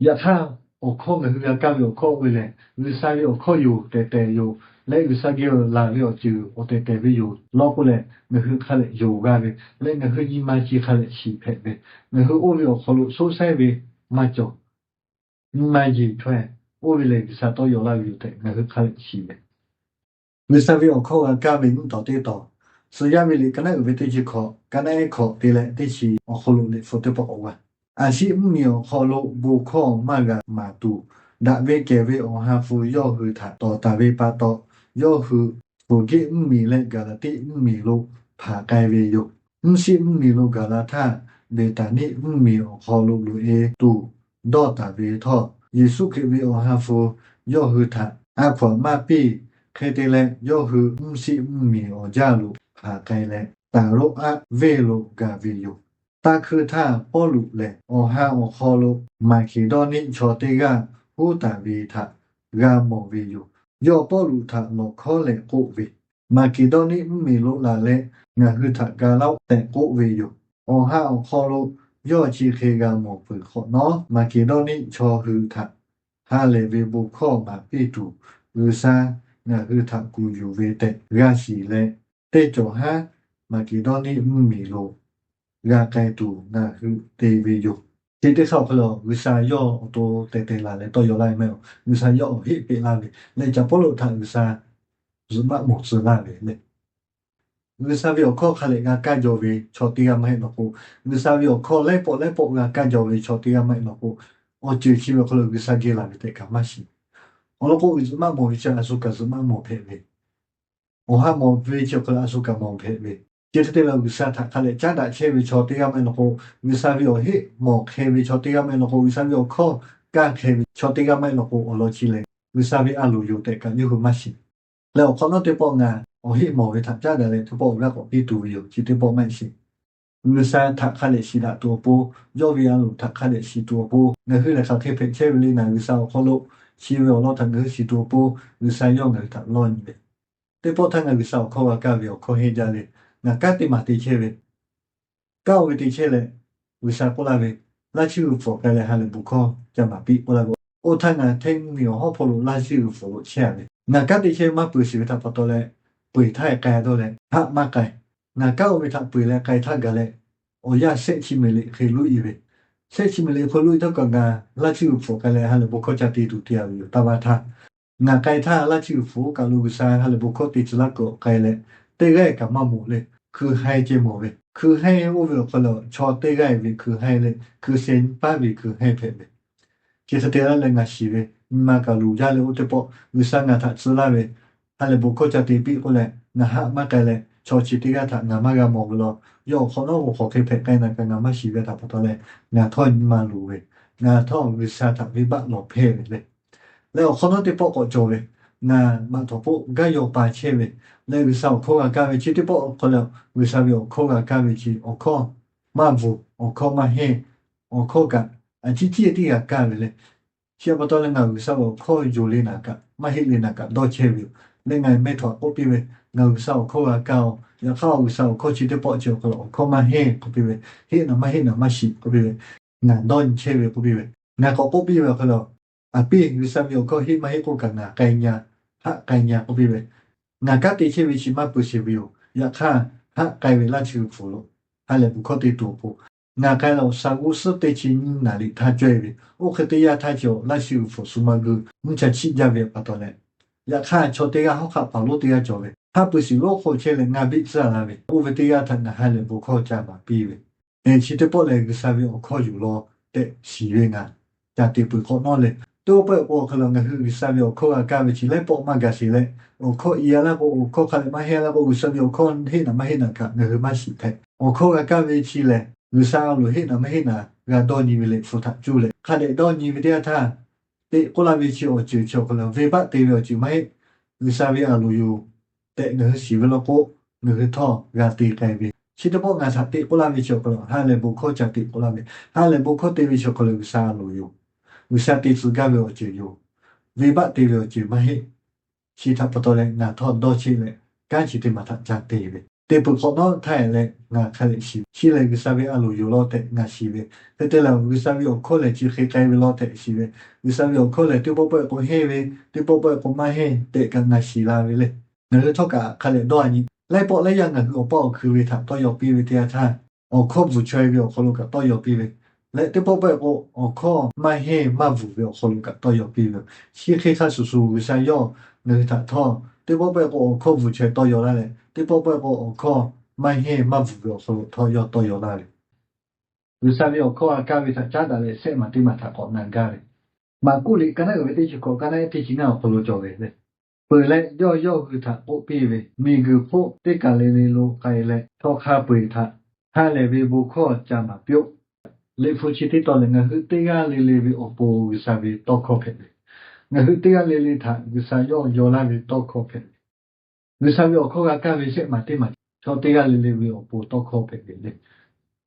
Yaꞈ hk'aˇ, awˬ hkawˇ ngaˬ hui g'a kaˇ ve awˬ hkawˇ oˇ ve lehˬ, G'uiˬsha ve awˬ hkawˇ yoˬ tehˬ tehˬ yoˬ leh, G'uiˬsha geh laˬ ve awˬ ceuˬ awˬ tehˬ tehˬ ve yoˬ law k'oˆ leh, ngaˬ hui hk'a lehˬ yonˍ g'a ve leh, ngaˬ hui nyi ma chi hk'a lehˬ shiˍ hpehꞈ ve, ngaˬ hui oˇ ve awˬ hk'aw lo sho shaiˉ ve maˇ cawˬ. Nyi ma yeˬ chaweh oˇ ve lehˬ, G'uiˬsha tawˇ yaw laˇ ve yoˬ tehꞈ ngaˬ hui hk'a lehˬ shiˍ ve. G'uiˬsha ve awˬ hkawˇ g'a kaˇ ve nyiˇ taw teˇ taw, suhˍ yaˇ ve liꞈ ka naˉ uiˍ ve teˇ chi hkawꞈ, ka naˉ ehˉ hkawꞈ te leh teˇ chi awˬ hk'aw lo liꞈ hpu teˇ pawˆ k'awꞈ g'a. A shiˉ mvuhˇmiˬ awˬ hk'aw lo bon hkawˇ maˇ g'a maˍ tuˬ, daꞈ ve kehˬ ve Awˬ ha hpu yawˇ hui htaꞈ tawˍ taˍ ve pa taw, yawˇ hui Fuˍgeˆ mvuhˇmiˬ leh Gaˍlaˍtiˆ mvuhˇmiˬ lo hpanˍ k'ai ve yoˬ. Mvuhˇ shiˆ mvuhˇmiˬ lo gaˬ la htaˇ, Beˍtaˍniˆ mvuhˇmiˬ awˬ hk'aw lo loꞈ-e tuˬ dawˇ taˍ ve htawˇ, Yeˍsuˆ Hkriꞈ ve Awˬ ha hpu yawˇ hui htaꞈ a hkaw-anˬ maˇ piˇ. Hk'e te leh, yawˇ hui mvuhˇ shiˆ mvuhˇmiˬ awˬ jaˇ lo hpanˍ k'ai leh, Taˍroˆaˆ venˇ lo gaˬ ve yoˬ. Taˇ hkuinˇ htaˇ, Pawˇluꞈ lehˬ awˬ ha awˬ hk'aw lo Maˍkeˍdawˇniˆ chaw teˇ g'aˇ huˉ taˍ ve htaꞈ g'a mawˬ ve yoˬ. Yawˇ Pawˇluꞈ htaꞈ lawˬ hkawˉ leh k'oˆ ve, Maˍkeˍdawˇniˆ mvuhˇmiˬ lo laˬ leh ngaˬ hui htaꞈ ga laˇ-oˆ tehꞈ k'oˆ ve yoˬ. Awˬ ha awˬ hk'aw lo yawˇ chi hk'e g'a mawˬ peuˬ hk'awꞈ nawˉ, Maˍkeˍdawˇniˆ chaw hui htaꞈ ha lehˬ ve bon hkawˇ maˍ piˇ tuˬ, G'uiˬsha ngaˬ hui htaꞈ kuˬ yuˬ ve tehꞈ g'a shiˍ leh, teˇ cawˬ haˉ Maˍkeˍdawˇniˆ mvuhˇmiˬ lo g'a k'ai tuˬ ngaˬ hui te ve yoˬ. Chi teˇ hk'aˇ awˬ hk'aw lo G'uiˬsha yawˇ awˬ to tehˬ tehˬ laˬ leh tawˇ yaw laˇ ve maˇ heˆ-oˬ. G'uiˬsha yawˇ awˬ heˆ peꞈ laˇ ve leh, caˍ Pawˇluꞈ htaꞈ G'uiˬsha zuhꞈ maˆ mawˬ tcuh laˇ ve le. G'uiˬsha ve awˬ hkawˇ hk'a lehˬ g'a kaˇ jaw ve chaw teˇ g'aˇ maˇ heˆ law k'o, G'uiˬsha ve awˬ hkawˇ laiˉ pawˆ laiˉ pawˆ g'a kaˇ jaw ve chaw teˇ g'aˇ maˇ heˆ law k'o, awˬ ceuˬ chi ve awˬ hk'aw lo G'uiˬsha geh laˬ ve tehꞈ kaꞈ maˇ shiˍ. Awˬ lawn k'o, zuhꞈ maˆ mawˬ ve chi a shu kaꞈ zuhꞈ maˆ mawˬ hpehꞈ ve, awˬ ha mawˬ ve chi awˬ hk'aw lo a shu kaꞈ mawˬ hpehꞈ ve. Chi hk'e te leh, G'uiˬsha htaꞈ hk'a lehˬ caˉ daꞈ chehˇ ve chaw teˇ g'aˇ maˇ heˆ law k'o, G'uiˬsha ve awˬ heˆ mawˬ hk'e ve chaw teˇ g'aˇ maˇ heˆ law k'o, G'uiˬsha ve awˬ hkawˇ kaˇ hk'e ve chaw teˇ g'aˇ maˇ heˆ law k'o, awˬ lawn chi lehˬ G'uiˬsha ve a loˍ yoˬ tehꞈ kaꞈ yawˇ hui maˇ shiˍ. Leh awˬ hk'awꞈ nawˉ teˇ pawˆ ngaˬ awˬ heˆ mawˬ ve htaꞈ caˉ daꞈ leh teˇ pawˆ awˬ g'aˇ k'awꞈ piˇ tuˬ ve yoˬ. Chi teˇ pawˆ maˇ heˆ sheˍ. G'uiˬsha htaꞈ hk'a lehˬ shiˍ daꞈ tuˬ awˬ pon, yawˇ ve a loˍ htaꞈ hk'a lehˬ shiˍ tuˬ awˬ pon, ngaˬ hui lehˬ hk'aˬ hk'e hpehꞈ chehˇ ve le naˍ, G'uiˬsha awˬ hk'aw lo chi ve awˬ lawn htaꞈ ngaˬ hui shiˍ tuˬ awˬ pon, G'uiˬsha yawˇ ngaˬ hui htaꞈ lawˇ nyi ve. Teˇ pawˆ htaˇ ngaˬ G'uiˬsha awˬ hkawˇ g'a kaˇ ve awˬ hkawˇ henˇ jaˇ le. Ngaˬ kanˉ teˇ maˬ te chehˇ ve, kanˉ oˇ ve te chehˇ leh, G'uiˬsha k'oˆ laˇ ve, Laˇ chiˇ g'uiˬ hpfuhˍ k'ai leh ha lehˬ bon hkawˇ ca maˍ piˇ k'oˆ laˇ ve. Oˇ htaˇ ngaˬ hteˇ mvuhˇmiˬ awˬ hawˉ hpawˇ lo Laˇ chiˇ g'uiˬ hpfuhˍ lo chehˇ ve. Ngaˬ kanˉ te chehˇ maˇ peuˬ shiˍ ve htaꞈ pa taw leh, peu eˬ htaˇ k'ai dawˇ leh haˆ maˇ k'ai. Ngaˬ kanˉ oˇ ve htaꞈ peu eˬ leh k'ai htaˇ gaˬ leh, awˬ yanˇ shehˆ chi miˬ liꞈ hk'e loꞈ-e ve. Shehˆ chi miˬ liꞈ hk'e loꞈ-e htawˇ kaꞈ ngaˬ Laˇ chiˇ g'uiˬ hpfuhˍ k'ai leh ha lehˬ bon hkawˇ ca te tuˬ te-a ve yoˬ. Taˇ vaˇ htaˇ, ngaˬ k'ai htaˇ Laˇ chiˇ g'uiˬ hpfuhˍ oˇ kaˬ lo G'uiˬsha ha lehˬ bon hkawˇ te tcuh laˇ kuiˬ awˬ k'ai leh, teˇ g'aˇ kaꞈ maˇ mawˬ le. Hkui haiˇ ceh mawˬ ve. Hkui haiˇ oˇ ve awˬ hk'aw lo chaw teˇ g'aˇ ve hkui haiˇ leh hkui sheh nyi paˉ ve hkui haiˇ hpehꞈ ve. Chi hk'e te laˇ leh ngaˬ shiˍ ve, nyi ma kaꞈ luˬ jaˇ leh oˇ teˇ pawˆ G'uiˬsha ngaˬ htaꞈ tcuh laˇ ve, ha lehˬ bon hkawˇ ca te piˇ k'oˆ leh ngaˬ haˆ maˇ k'ai leh, chaw chi teˇ g'aˇ htaꞈ ngaˬ maˇ g'a mawˬ ve law. Yawˇ awˬ hk'awꞈ nawˉ g'awˬ hk'awꞈ hk'e hpehꞈ k'ai naˍ kaꞈ ngaˬ maˇ shiˍ ve htaꞈ pa taw leh, ngaˬ htawˇ nyi ma luˬ ve, ngaˬ htawˇ G'uiˬsha htaꞈ venˇbaˆ lawˬ hpehˇ ve le. Leh awˬ hk'awꞈ nawˉ teˇ pawˆ k'awꞈ cawˬ ve, ngaˬ maꞈ htawnˍ hpawˆ gaˇ yaw pa chehˇ ve, leh G'uiˬsha awˬ hkawˇ g'a kaˇ ve chi teˇ pawˆ awˬ hk'aw lo, G'uiˬsha ve awˬ hkawˇ g'a kaˇ ve chi awˬ hkawˇ maˇ bvuhˬ, awˬ hkawˇ maˇ henˇ, awˬ hkawˇ kaꞈ a ciˉ ciˉ tiˉ g'a kaˇ ve le. Chi pa taw leh ngaˬ G'uiˬsha ve awˬ hkawˇ yonˍ le naˍ kaꞈ maˇ heˆ le naˍ kaꞈ dawˇ chehˇ ve yoˬ. Leh ngaˬ mehˇ htawnˍ k'oˆ piˇ ve, ngaˬ G'uiˬsha awˬ hkawˇ g'a kaˇ-oˬ. Yaꞈ hk'aˇ G'uiˬsha awˬ hkawˇ chi teˇ pawˆ chi awˬ hk'aw lo awˬ hkawˇ maˇ henˇ k'oˆ piˇ ve, heˆ naˍ maˇ heˆ naˍ maˇ shiˍ k'oˆ piˇ ve, ngaˬ dawˇ nyi chehˇ ve k'oˆ piˇ ve, ngaˬ k'awꞈ k'oˆ piˇ ve awˬ hk'aw lo, aˬ piˇ G'uiˬsha ve awˬ hkawˇ heˆ maˇ heˆ k'oˆ kaꞈ ngaˬ k'ai nya. haˆ k'ai nya k'oˆ piˇ ve, ngaˬ kanˉ te chehˇ ve chi maˇ pui sheˍ ve yoˬ. Yaꞈ hk'aˇ, haˆ k'ai ve Laˇ chi g'uiˬ hpfuhˍ lo ha lehˬ bon hkawˇ te tuˬ awˬ pon, ngaˬ k'ai leh awˬ shaˍ g'uˇ suhˉ teˇ chi nyiˇ naˍ riˍ htaˇ cawˇ e ve, oˇ hk'e teˇ yanˇ htaˇ chi awˬ Laˇ chi g'uiˬ hpfuhˍ shu maˇ geuˆ mvuhˇ cha chiˆ jaˇ ve pa taw leh, yaꞈ hk'aˇ chaw teˇ g'aˇ hawˉ hk'aˆ paˍ lonˉ teˇ g'aˇ cawˬ ve, haˆ pui shiˍ lonˉ hk'aw chehˇ leh ngaˇ biˆ tcuhˉ la ve, oˇ ve teˇ g'aˇ htaꞈ ngaˬ ha lehˬ bon hkawˇ ca maˍ piˇ ve, Eˬ, chi teˇ pawˆ lehˬ G'uiˬsha ve awˬ hkawˇ yoˬ law tehꞈ shiˍ ve ngaˬ ca te peuˬ hk'awꞈ nawˉ leh, teˇ pawˆ pawˆ awˬ hk'aw lo ngaˬ hui G'uiˬsha ve awˬ hkawˇ g'a kaˇ ve chi laiˉ pawˆ maˇ gaˬ sheˍ leh, awˬ hkawˇ i a laˇ k'o, awˬ hkawˇ hk'a lehˬ maˇ heˆ a laˇ k'o, G'uiˬsha ve awˬ hkawˇ heˆ naˍ maˇ heˆ naˍ kaꞈ ngaˬ hui maˇ shiˍ hpehꞈ. Awˬ hkawˇ g'a kaˇ ve chi lehˬ, G'uiˬsha a loˍ heˆ naˍ maˇ heˆ naˍ g'a dawˇ nyi ve Liꞈ hpu htaꞈ cuˇ leh hk'a dehꞈ dawˇ nyi ve teˇ yanˇ htaˇ, teꞈ k'oˆ laˇ ve chi awˬ ceuˬ chi awˬ hk'aw lo venˇbaˆ te ve awˬ ceuˬ maˇ heˆ. G'uiˬsha ve a loˍ yoˬ tehꞈ ngaˬ hui shiˍ ve law k'o, ngaˬ hui htawˇ g'a te k'ai ve. Chi teˇ pawˆ ngaˬ htaꞈ teꞈ k'oˆ laˇ ve chi awˬ hk'aw lo ha lehˬ bon hkawˇ ca teꞈ k'oˆ laˇ ve, ha lehˬ bon hkawˇ te ve chi awˬ hk'aw lo G'uiˬsha a loˍ yoˬ. G'uiˬsha te tcuh gaˇ ve awˬ ceuˬ yoˬ. Venˇbaˆ te ve awˬ ceuˬ maˇ heˆ. Chi htaꞈ pa taw leh ngaˬ htawˇ dawˇ cheˆ leh, kanˉ chi teˇ maˬ htaꞈ ca te ve, te peuˬ hk'awꞈ nawˉ htaˇ lehˬ ngaˬ hk'a lehˬ shiˍ ve, chi lehˬ G'uiˬsha ve a loˍ yoˬ law tehꞈ ngaˬ shiˍ ve. Hk'e te leh G'uiˬsha ve awˬ hkawˇ lehˬ chi hk'e k'ai ve law tehꞈ shiˍ ve, G'uiˬsha ve awˬ hkawˇ lehˬ teˇ pawˆ pawˆ k'o henˇ ve, teˇ pawˆ pawˆ k'o maˇ henˇ tehꞈ kaꞈ ngaˬ shiˍ la ve le. Ngaˬ hui htawˇ kaꞈ hk'a lehˬ dawˇ a nyi, laiˉ pawˆ laiˉ yanˇ ngaˬ hui awˬ paˇ awˬ hkui ve htaꞈ tawˇ yaw piˇ ve teˇ yanˇ htaˇ, awˬ hkawˇ bvuhˬ chaweh ve awˬ hk'aw lo kaꞈ tawˇ yaw piˇ ve, leh teˇ pawˆ pawˆ k'o awˬ hkawˇ maˇ henˇ maˇ bvuhˬ ve awˬ hk'aw lo kaꞈ tawˇ yaw piˇ ve. Chi hk'e hk'a shuˍ shuˍ G'uiˬsha yawˇ ngaˬ hui htaꞈ htawˇ teˇ pawˆ pawˆ k'o awˬ hkawˇ bvuhˬ chaweh tawˇ yaw laˇ leh, teˇ pawˆ pawˆ k'o awˬ hkawˇ maˇ henˇ maˇ bvuhˬ ve awˬ hk'aw lo htawˇ yawˇ tawˇ yaw laˇ ve. G'uiˬsha ve awˬ hkawˇ g'a kaˇ ve htaꞈ caˉ daꞈ leh shehˆ maˬ teˇ maˬ htaꞈ k'awꞈ na gaˇ ve. Maˍkuˆ liꞈ ka naˉ uiˍ ve teˇ chi hkawꞈ, ka naˉ ehˉ teˇ chi ngaˇ awˬ hk'aw lo cawˬ ve le. Peuˬ leh yawˇ yawˇ hui htaꞈ k'oˆ piˇ ve, Miˬguiˬ hk'oˆ teˇ kaˬ le le lo k'ai leh, chaw hk'a peu-eˬ htaꞈ ha lehˬ ve bon hkawˇ ca maˍ piˇ-oˆ. Liꞈ hpu chi teˇ tawn lehˬ, ngaˬ hui teˇ g'aˇ le le ve awˬ pon G'uiˬsha ve tawˇ hkawˇ hpehꞈ ve, ngaˬ hui teˇ g'aˇ le le htaꞈ G'uiˬsha yawˇ yaw laˇ ve tawˇ hkawˇ hpehꞈ ve. G'uiˬsha ve awˬ hkawˇ g'a kaˇ ve shehˆ maˬ teˇ maˬ chaw teˇ g'aˇ le le ve awˬ pon tawˇ hkawˇ hpehꞈ ve le.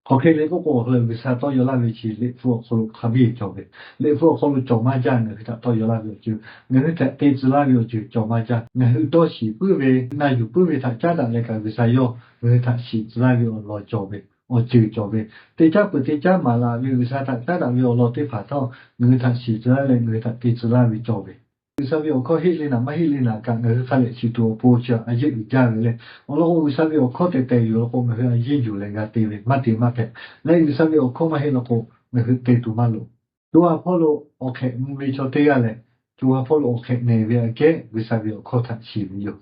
Hk'aˬ hk'e le k'oˆ k'o, awˬ hk'aw lo G'uiˬsha tawˇ yaw laˇ ve chi Liꞈ hpu awˬ hk'aw lo hk'a biˇ cawˬ ve. Liꞈ hpu awˬ hk'aw lo cawˬ maˇ jaˇ. Ngaˬ hui htaꞈ tawˇ yaw laˇ ve awˬ ceuˬ, ngaˬ hui htaꞈ te tcuh laˇ ve awˬ ceuˬ cawˬ maˇ jaˇ. Ngaˬ hui dawˇ shiˍ puiˉ ve, na yuˬ puiˉ ve htaꞈ caˉ daꞈ leh kaꞈ G'uiˬsha yawˇ ngaˬ hui htaꞈ shiˍ tcuh laˇ ve awˬ lawn cawˬ ve, awˬ ceuˬ cawˬ ve. Teˇ caˉ peuˬ teˇ caˉ maˍ laˬ ve G'uiˬsha htaꞈ caˉ daꞈ ve awˬ lawn teˇ hpaˍ htawˇ ngaˬ hui htaꞈ shiˍ tcuh laˇ leh ngaˬ hui htaꞈ te tcuh laˇ ve cawˬ ve. G'uiˬsha ve awˬ hkawˇ heˆ le naˍ maˇ heˆ le naˍ kaꞈ ngaˬ hui hk'a lehˬ shiˍ tuˬ awˬ pon chi a yeˆ uiˍ jaˇ ve le. Awˬ lawn k'o, G'uiˬsha ve awˬ hkawˇ tehˬ tehˬ yuˬ law k'o, ngaˬ hui a yeˇ yuˬ leh g'a te ve, maˇ te maˇ hpehꞈ. Leh G'uiˬsha ve awˬ hkawˇ maˇ heˆ law k'o, ngaˬ hui te tuˬ maˇ loˍ. Co ha hpawˇ lo awˬ hk'ehꞈ mvuh ve chaw teˇ g'aˇ lehˬ, co ha hpawˇ lo awˬ hk'ehꞈ nehˬ ve aꞈ kehˉ G'uiˬsha ve awˬ hkawˇ htaꞈ shiˍ ve yoˬ.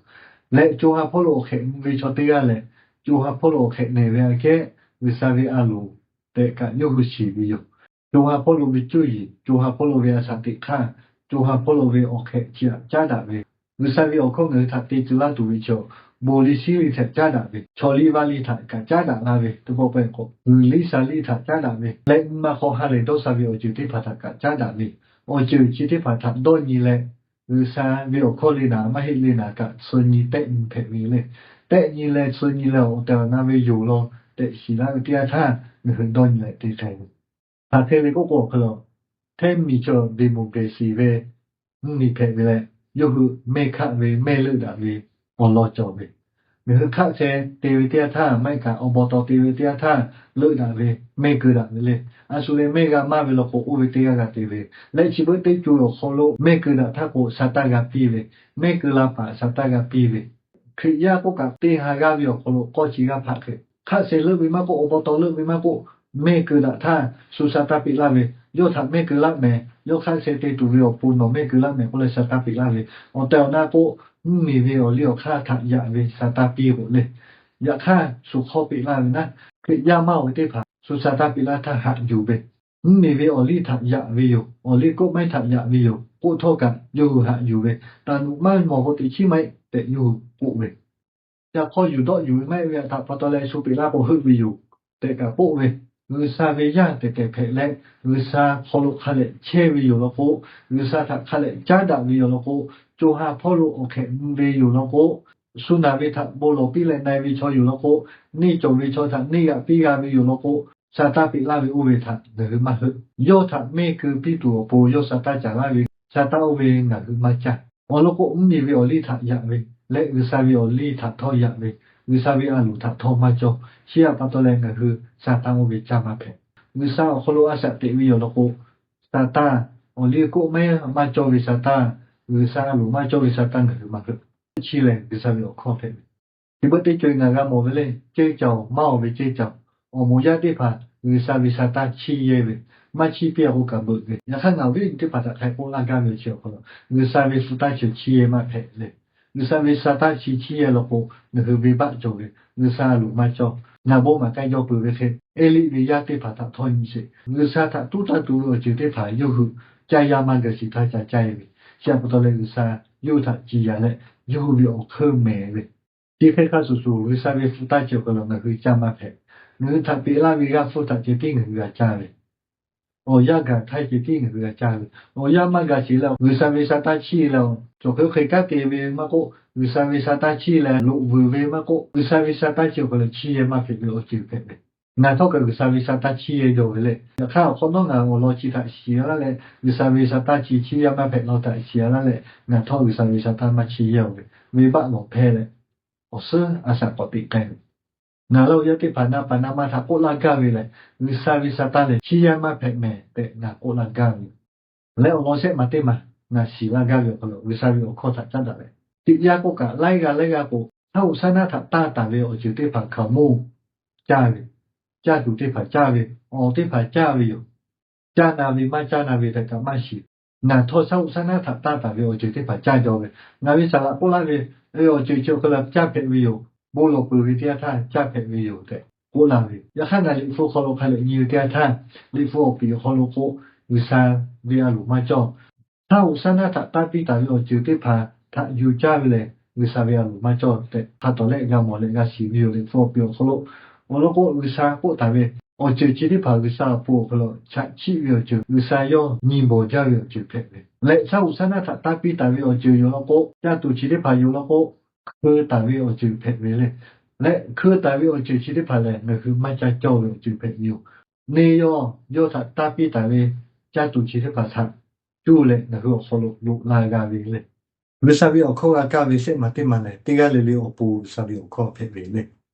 Leh co ha hpawˇ lo awˬ hk'ehꞈ mvuh ve chaw teˇ g'aˇ lehˬ, co ha hpawˇ lo awˬ hk'ehꞈ nehˬ ve aꞈ kehˉ G'uiˬsha ve a loˍ tehꞈ kaꞈ yawˇ hui shiˍ ve yoˬ. Co ha hpawˇ lo ve cuˇ yiˍ, co ha hpawˇ lo ve a shaꞈ teꞈ hk'aˇ, co ha hpawˇ lo ve awˬ hk'ehꞈ chi htaꞈ caˉ daꞈ ve, G'uiˬsha ve awˬ hkawˇ ngaˬ hui htaꞈ te tcuh laˇ tuˬ ve chaw, bon liˇ shiˉ liˇ htaꞈ caˉ daꞈ ve, chaw liˇ vaˇ liˇ htaꞈ kaꞈ caˉ daꞈ laˇ ve, teˇ pawˆ pawˆ k'o, g'uiˬ liˇ sha liˇ htaꞈ caˉ daꞈ ve, leh nyi ma hk'aw ha lehˬ dawˇ sha ve awˬ ceuˬ teˇ hpaˍ htaꞈ kaꞈ caˉ daꞈ ve, awˬ ceuˬ chi teˇ hpaˍ htaꞈ dawˇ nyi leh, G'uiˬsha ve awˬ hkawˇ le naˍ maˇ heˆ le naˍ kaꞈ tsuh nyi tehˆ nyi hpehꞈ ve le. Tehˆ nyi leh tsuh nyi leh awˬ tehˬ awˬ na ve yoˬ law tehꞈ shiˍ laˇ ve teˇ yanˇ htaˇ, ngaˬ hui dawˇ nyi leh te k'ai ve. Hk'aˬ hk'e ve k'oˆ k'o, awˬ hk'aw lo hteˇ miˬ chaw democracy ve mvuhˇmiˬ hpehꞈ ve leh, yawˇ hui mehˇ hkaˆ ve mehˇ leuˆ daꞈ ve awˬ lawn cawˬ ve. Ngaˬ hui hk'aˆ sheh te ve teˇ yanˇ htaˇ, maˇ heˆ kaꞈ awˬ baw taw te ve teˇ yanˇ htaˇ, leuˆ daꞈ ve, mehˇ keu daꞈ ve le. A shu leh mehˇ g'a maˇ ve law k'o, oˇ ve teˇ g'aˇ g'a te ve. Leh chi beuꞈ teˇ co awˬ hk'aw lo mehˇ keu daꞈ htaˇ k'o, sa taˇ g'a piˇ ve, mehˇ keu la paˍ sa taˇ g'a piˇ ve. Hkriꞈ yaˇ k'oˆ kaꞈ teˇ ha g'aˇ ve awˬ hk'aw lo k'awˇ chi g'aˇ hpaˆ hk'e, hk'aˆ sheh leuˆ ve maˇ k'oˆ, awˬ baw taw leuˆ ve maˇ k'oˆ, mehˇ keu daꞈ htaˇ shu sa taˇ peꞈ laˇ ve. Yawˇ htaꞈ mehˇ keu laˇ mehˍ, yawˇ hk'aˆ sheh te tuˬ ve awˬ pon nawˬ mehˇ keu laˇ mehˍ k'oˆ leh sa taˇ peꞈ laˇ ve. Awˬ tehˬ awˬ na k'o, mvuhˇmiˬ ve awˬ liˇ awˬ hk'aˇ htaꞈ yaꞈ ve sa taˇ piˇ k'o le. Yaꞈ hk'aˇ shu hk'awˇ peꞈ laˇ ve naˉ, Hkriꞈ yaˇ maˇ awˬ ve teˇ hpaˍ shu sa taˇ peꞈ laˇ htaˇ haꞈ yuˬ ve, mvuhˇmiˬ ve awˬ liˇ htaꞈ yaꞈ ve yoˬ, awˬ liˇ k'oˆ maˇ heˆ htaꞈ yaꞈ ve yoˬ k'oˆ htawˇ kaꞈ yawˇ hui haꞈ yuˬ ve, taˍ nuꞈ maˇ mawˬ k'o teꞈ chiˉ maˇ heˆ tehꞈ yawˇ hui k'oˆ ve. Ca hk'aw yuˬ dawˆ yuˬ ve maˇ heˆ ve htaꞈ pa taw leh shu peꞈ laˇ k'o heuˆ ve yoˬ tehꞈ kaꞈ k'oˆ ve. G'uiˬsha ve yaˇ tehˬ tehˬ hpehꞈ leh, G'uiˬsha hk'aw lo hk'a lehˬ chehˇ ve yoˬ law k'o, G'uiˬsha htaꞈ hk'a lehˬ caˉ daꞈ ve yoˬ law k'o, co ha hpawˇ lo awˬ hk'ehꞈ mvuh ve yoˬ law k'o, shu naˬ ve htaꞈ bon lawˬ piˇ leh na-e ve chaw yoˬ law k'o, neˇ cawˬ ve chaw htaꞈ neˇ g'aꞈ piˇ g'a ve yoˬ law k'o, sa taˇ peꞈ laˇ ve oˇ ve htaꞈ ngaˬ hui maˇ heuˆ. Yawˇ htaꞈ mehˇ keu piˇ tuˬ awˬ pon yawˇ sa taˇ caˍ laˇ ve, sa taˇ oˇ ve ngaˬ hui maˇ caˇ. Awˬ lawn k'o, mvuhˇmiˬ ve awˬ liˇ htaꞈ yaꞈ ve leh G'uiˬsha ve awˬ liˇ htaꞈ htawˇ yaꞈ ve, G'uiˬsha ve a loˍ htaꞈ htawˇ maˇ cawˇ. Chi htaꞈ pa taw leh ngaˬ hui Saˍtanˍ oˇ ve caˇ maˇ hpehꞈ. G'uiˬsha awˬ hk'aw lo a shaꞈ teꞈ ve yoˬ law k'o, Saˍtanˍ, awˬ liˇ k'oˆ maˇ heˆ maˇ cawˇ ve Saˍtanˍ, G'uiˬsha a loˍ maˇ cawˇ ve Saˍtanˍ ngaˬ hui maˇ heuˆ. Chi lehˬ, G'uiˬsha ve awˬ hkawˇ hpehꞈ ve. Chi beuꞈ teˇ co-e ngaˬ g'a mawˬ ve le, ceuˇ caoˬ maˇ awˬ ve ceuˇ caoˬ, awˬ moˍ yaˇ teˇ hpaˍ G'uiˬsha ve Saˍtanˍ chiˇ yehˇ ve, maˇ chiˇ piˇ a k'o kaꞈ beuꞈ ve. Yaꞈ hk'aˇ, ngaˬ awˬ viˉ awˬ nyi teˇ hpaˍ htaꞈ hk'a hk'e k'oˆ laˇ gaˇ ve chi awˬ hk'aw lo, G'uiˬsha ve Saˍtanˍ chi chiˇ yehˇ maˇ hpehꞈ le. G'uiˬsha ve Saˍtanˍ chi chiˇ yehˇ law k'o, ngaˬ hui venˇbaˆ cawˬ ve, G'uiˬsha a loˍ maˇ cawˇ. Ngaˬ bon maˍ k'ai jaw peuˬ ve hk'e, Eˇliˆ ve yaˇ teˇ hpaˍ htaꞈ htawˇ nyi sheˍ. G'uiˬsha htaꞈ tuˉ taˇ tuˬ ve awˬ ceuˬ teˇ hpaˍ yawˇ hui caˇ yaˇ maˇ gaˬ shiˍ htaˇ ca caˇ e ve. Chi htaꞈ pa taw leh G'uiˬsha yawˇ hui htaꞈ ciˍ yanˍ leh, yawˇ hui ve awˬ hkeuˇ mehˍ ve. Chi hk'e hk'a shuˍ shuˍ, G'uiˬsha ve hpu taˇ ceuˬ awˬ hk'aw lo ngaˬ hui caˇ maˇ hpehꞈ. Ngaˬ hui htaꞈ peꞈ laˇ ve g'aˇ hpfuhˇ htaꞈ ceh tiˉ ngaˬ hui g'a caˇ ve. Awˬ yanˇ gaˬ htaˇ ceh tiˉ ngaˬ hui g'a caˇ ve. Awˬ yanˇ maˇ gaˬ sheˍ leh, G'uiˬsha ve Saˍtanˍ chiˇ leh, cawˬ hk'e oˇ hk'e kanˉ te ve maˇ k'oˆ, G'uiˬsha ve Saˍtanˍ chiˇ leh loꞈ vuiˬ ve maˇ k'oˆ, G'uiˬsha ve Saˍtanˍ chi awˬ hk'aw lo chiˇ yehˇ maˇ hpehꞈ ve awˬ ceuˬ hpehꞈ ve. Ngaˬ htawˇ kaꞈ G'uiˬsha ve Saˍtanˍ chiˇ yehˇ jaw ve le. Yaꞈ hk'aˇ, awˬ hk'awꞈ nawˉ ngaˬ awˬ lawn chi htaꞈ shiˍ a laˇ leh, G'uiˬsha ve Saˍtanˍ chi chiˇ yehˇ maˇ hpehꞈ law htaꞈ shiˍ a laˇ leh, ngaˬ htawˇ G'uiˬsha ve Saˍtanˍ maˇ chiˇ yehˇ ve, venˇbaˆ lawˬ hpehˇ leh, awˬ suhˉ a shaꞈ k'awꞈ teꞈ k'ai ve. Ngaˬ leh awˬ yaˇ teˇ hpaˍ na paˍ na ma htaꞈ k'oˆ laˇ gaˇ ve lehˬ, G'uiˬsha ve Saˍtanˍ lehˬ chiˇ yehˇ maˇ hpehꞈ mehˍ tehꞈ ngaˬ k'oˆ laˇ gaˇ ve. Leh awˬ lawn shehˆ ma teˇ ma ngaˬ shiˍ laˇ gaˇ ve awˬ hk'aw lo, G'uiˬsha ve awˬ hkawˇ htaꞈ caˉ daꞈ leh, teˇ yanˇ k'oˆ kaꞈ laiˉ g'aˇ laiˉ g'aˇ k'o, shaˉ hoꞈ shaˉ naˉ htaꞈ tanˇ taˍ ve awˬ ceuˬ teˇ hpaˍ hkaoˍmonˇ caˇ ve, caˇ tuˬ teˇ hpaˍ caˇ ve, awˬ teˇ hpaˍ caˇ ve yoˬ. Caˇ na ve maˇ caˇ na ve tehꞈ kaꞈ maˇ shiˍ. Ngaˬ htawˇ shaˉ hoꞈ shaˉ naˉ htaꞈ tanˇ taˍ ve awˬ ceuˬ teˇ hpaˍ caˇ jaw ve. Ngaˬ ve saˍ laꞈ k'oˆ laˇ ve, awˬ ceuˬ chi awˬ hk'aw lo caˇ hpehꞈ ve yoˬ. Bon lawˬ peuˬ ve teˇ yanˇ htaˇ caˇ hpehꞈ ve yoˬ tehꞈ k'oˆ laˇ ve. Yaꞈ hk'aˇ, ngaˬ Liꞈ hpu hk'aw lo hk'a leh nyi ve teˇ yanˇ htaˇ, Liꞈ hpu awˬ piˍ awˬ hk'aw lo k'o, G'uiˬsha ve a loˍ maˇ cawˇ. Shaˉ hoꞈ shaˉ naˉ htaꞈ tanˇ piˇ taˍ ve awˬ ceuˬ teˇ hpaˍ htaꞈ yuˬ caˇ ve lehˬ, G'uiˬsha ve a loˍ maˇ cawˇ tehꞈ hk'a tawˍ lehˆ g'a mawˬ leh g'a shiˍ ve yoˬ. Liꞈ hpu awˬ piˍ awˬ hk'aw lo, awˬ lawn k'o, G'uiˬsha k'oˆ taˍ ve awˬ ceuˬ chi teˇ hpaˍ G'uiˬsha awˬ pon awˬ hk'aw lo chaꞈ chiˆ ve awˬ ceuˬ, G'uiˬsha yawˇ nyi bawˬ jaˇ ve awˬ ceuˬ hpehꞈ ve leh, shaˉ hoꞈ shaˉ naˉ htaꞈ tanˇ piˇ taˍ ve awˬ ceuˬ yoˬ law k'o, caˇ tuˬ chi teˇ hpaˍ yoˬ law k'o, hkeu taˍ ve awˬ ceuˬ hpehꞈ ve le. Leh hkeu taˍ ve awˬ ceuˬ chi teˇ hpaˍ lehˬ, ngaˬ hui maˇ caˇ cawˇ ve awˬ ceuˬ hpehꞈ ve yoˬ. Neˇ yawˇ yawˇ htaꞈ tanˇ piˇ taˍ ve caˇ tuˬ chi teˇ hpaˍ htaꞈ cuˇ leh ngaˬ hui awˬ hk'aw lo loꞈ la g'a ve le. G'uiˬsha ve awˬ hkawˇ g'a kaˇ ve shehˆ ma teˇ ma lehˬ, teˇ g'aˇ le le awˬ pon G'uiˬsha ve awˬ hkawˇ hpehꞈ ve le.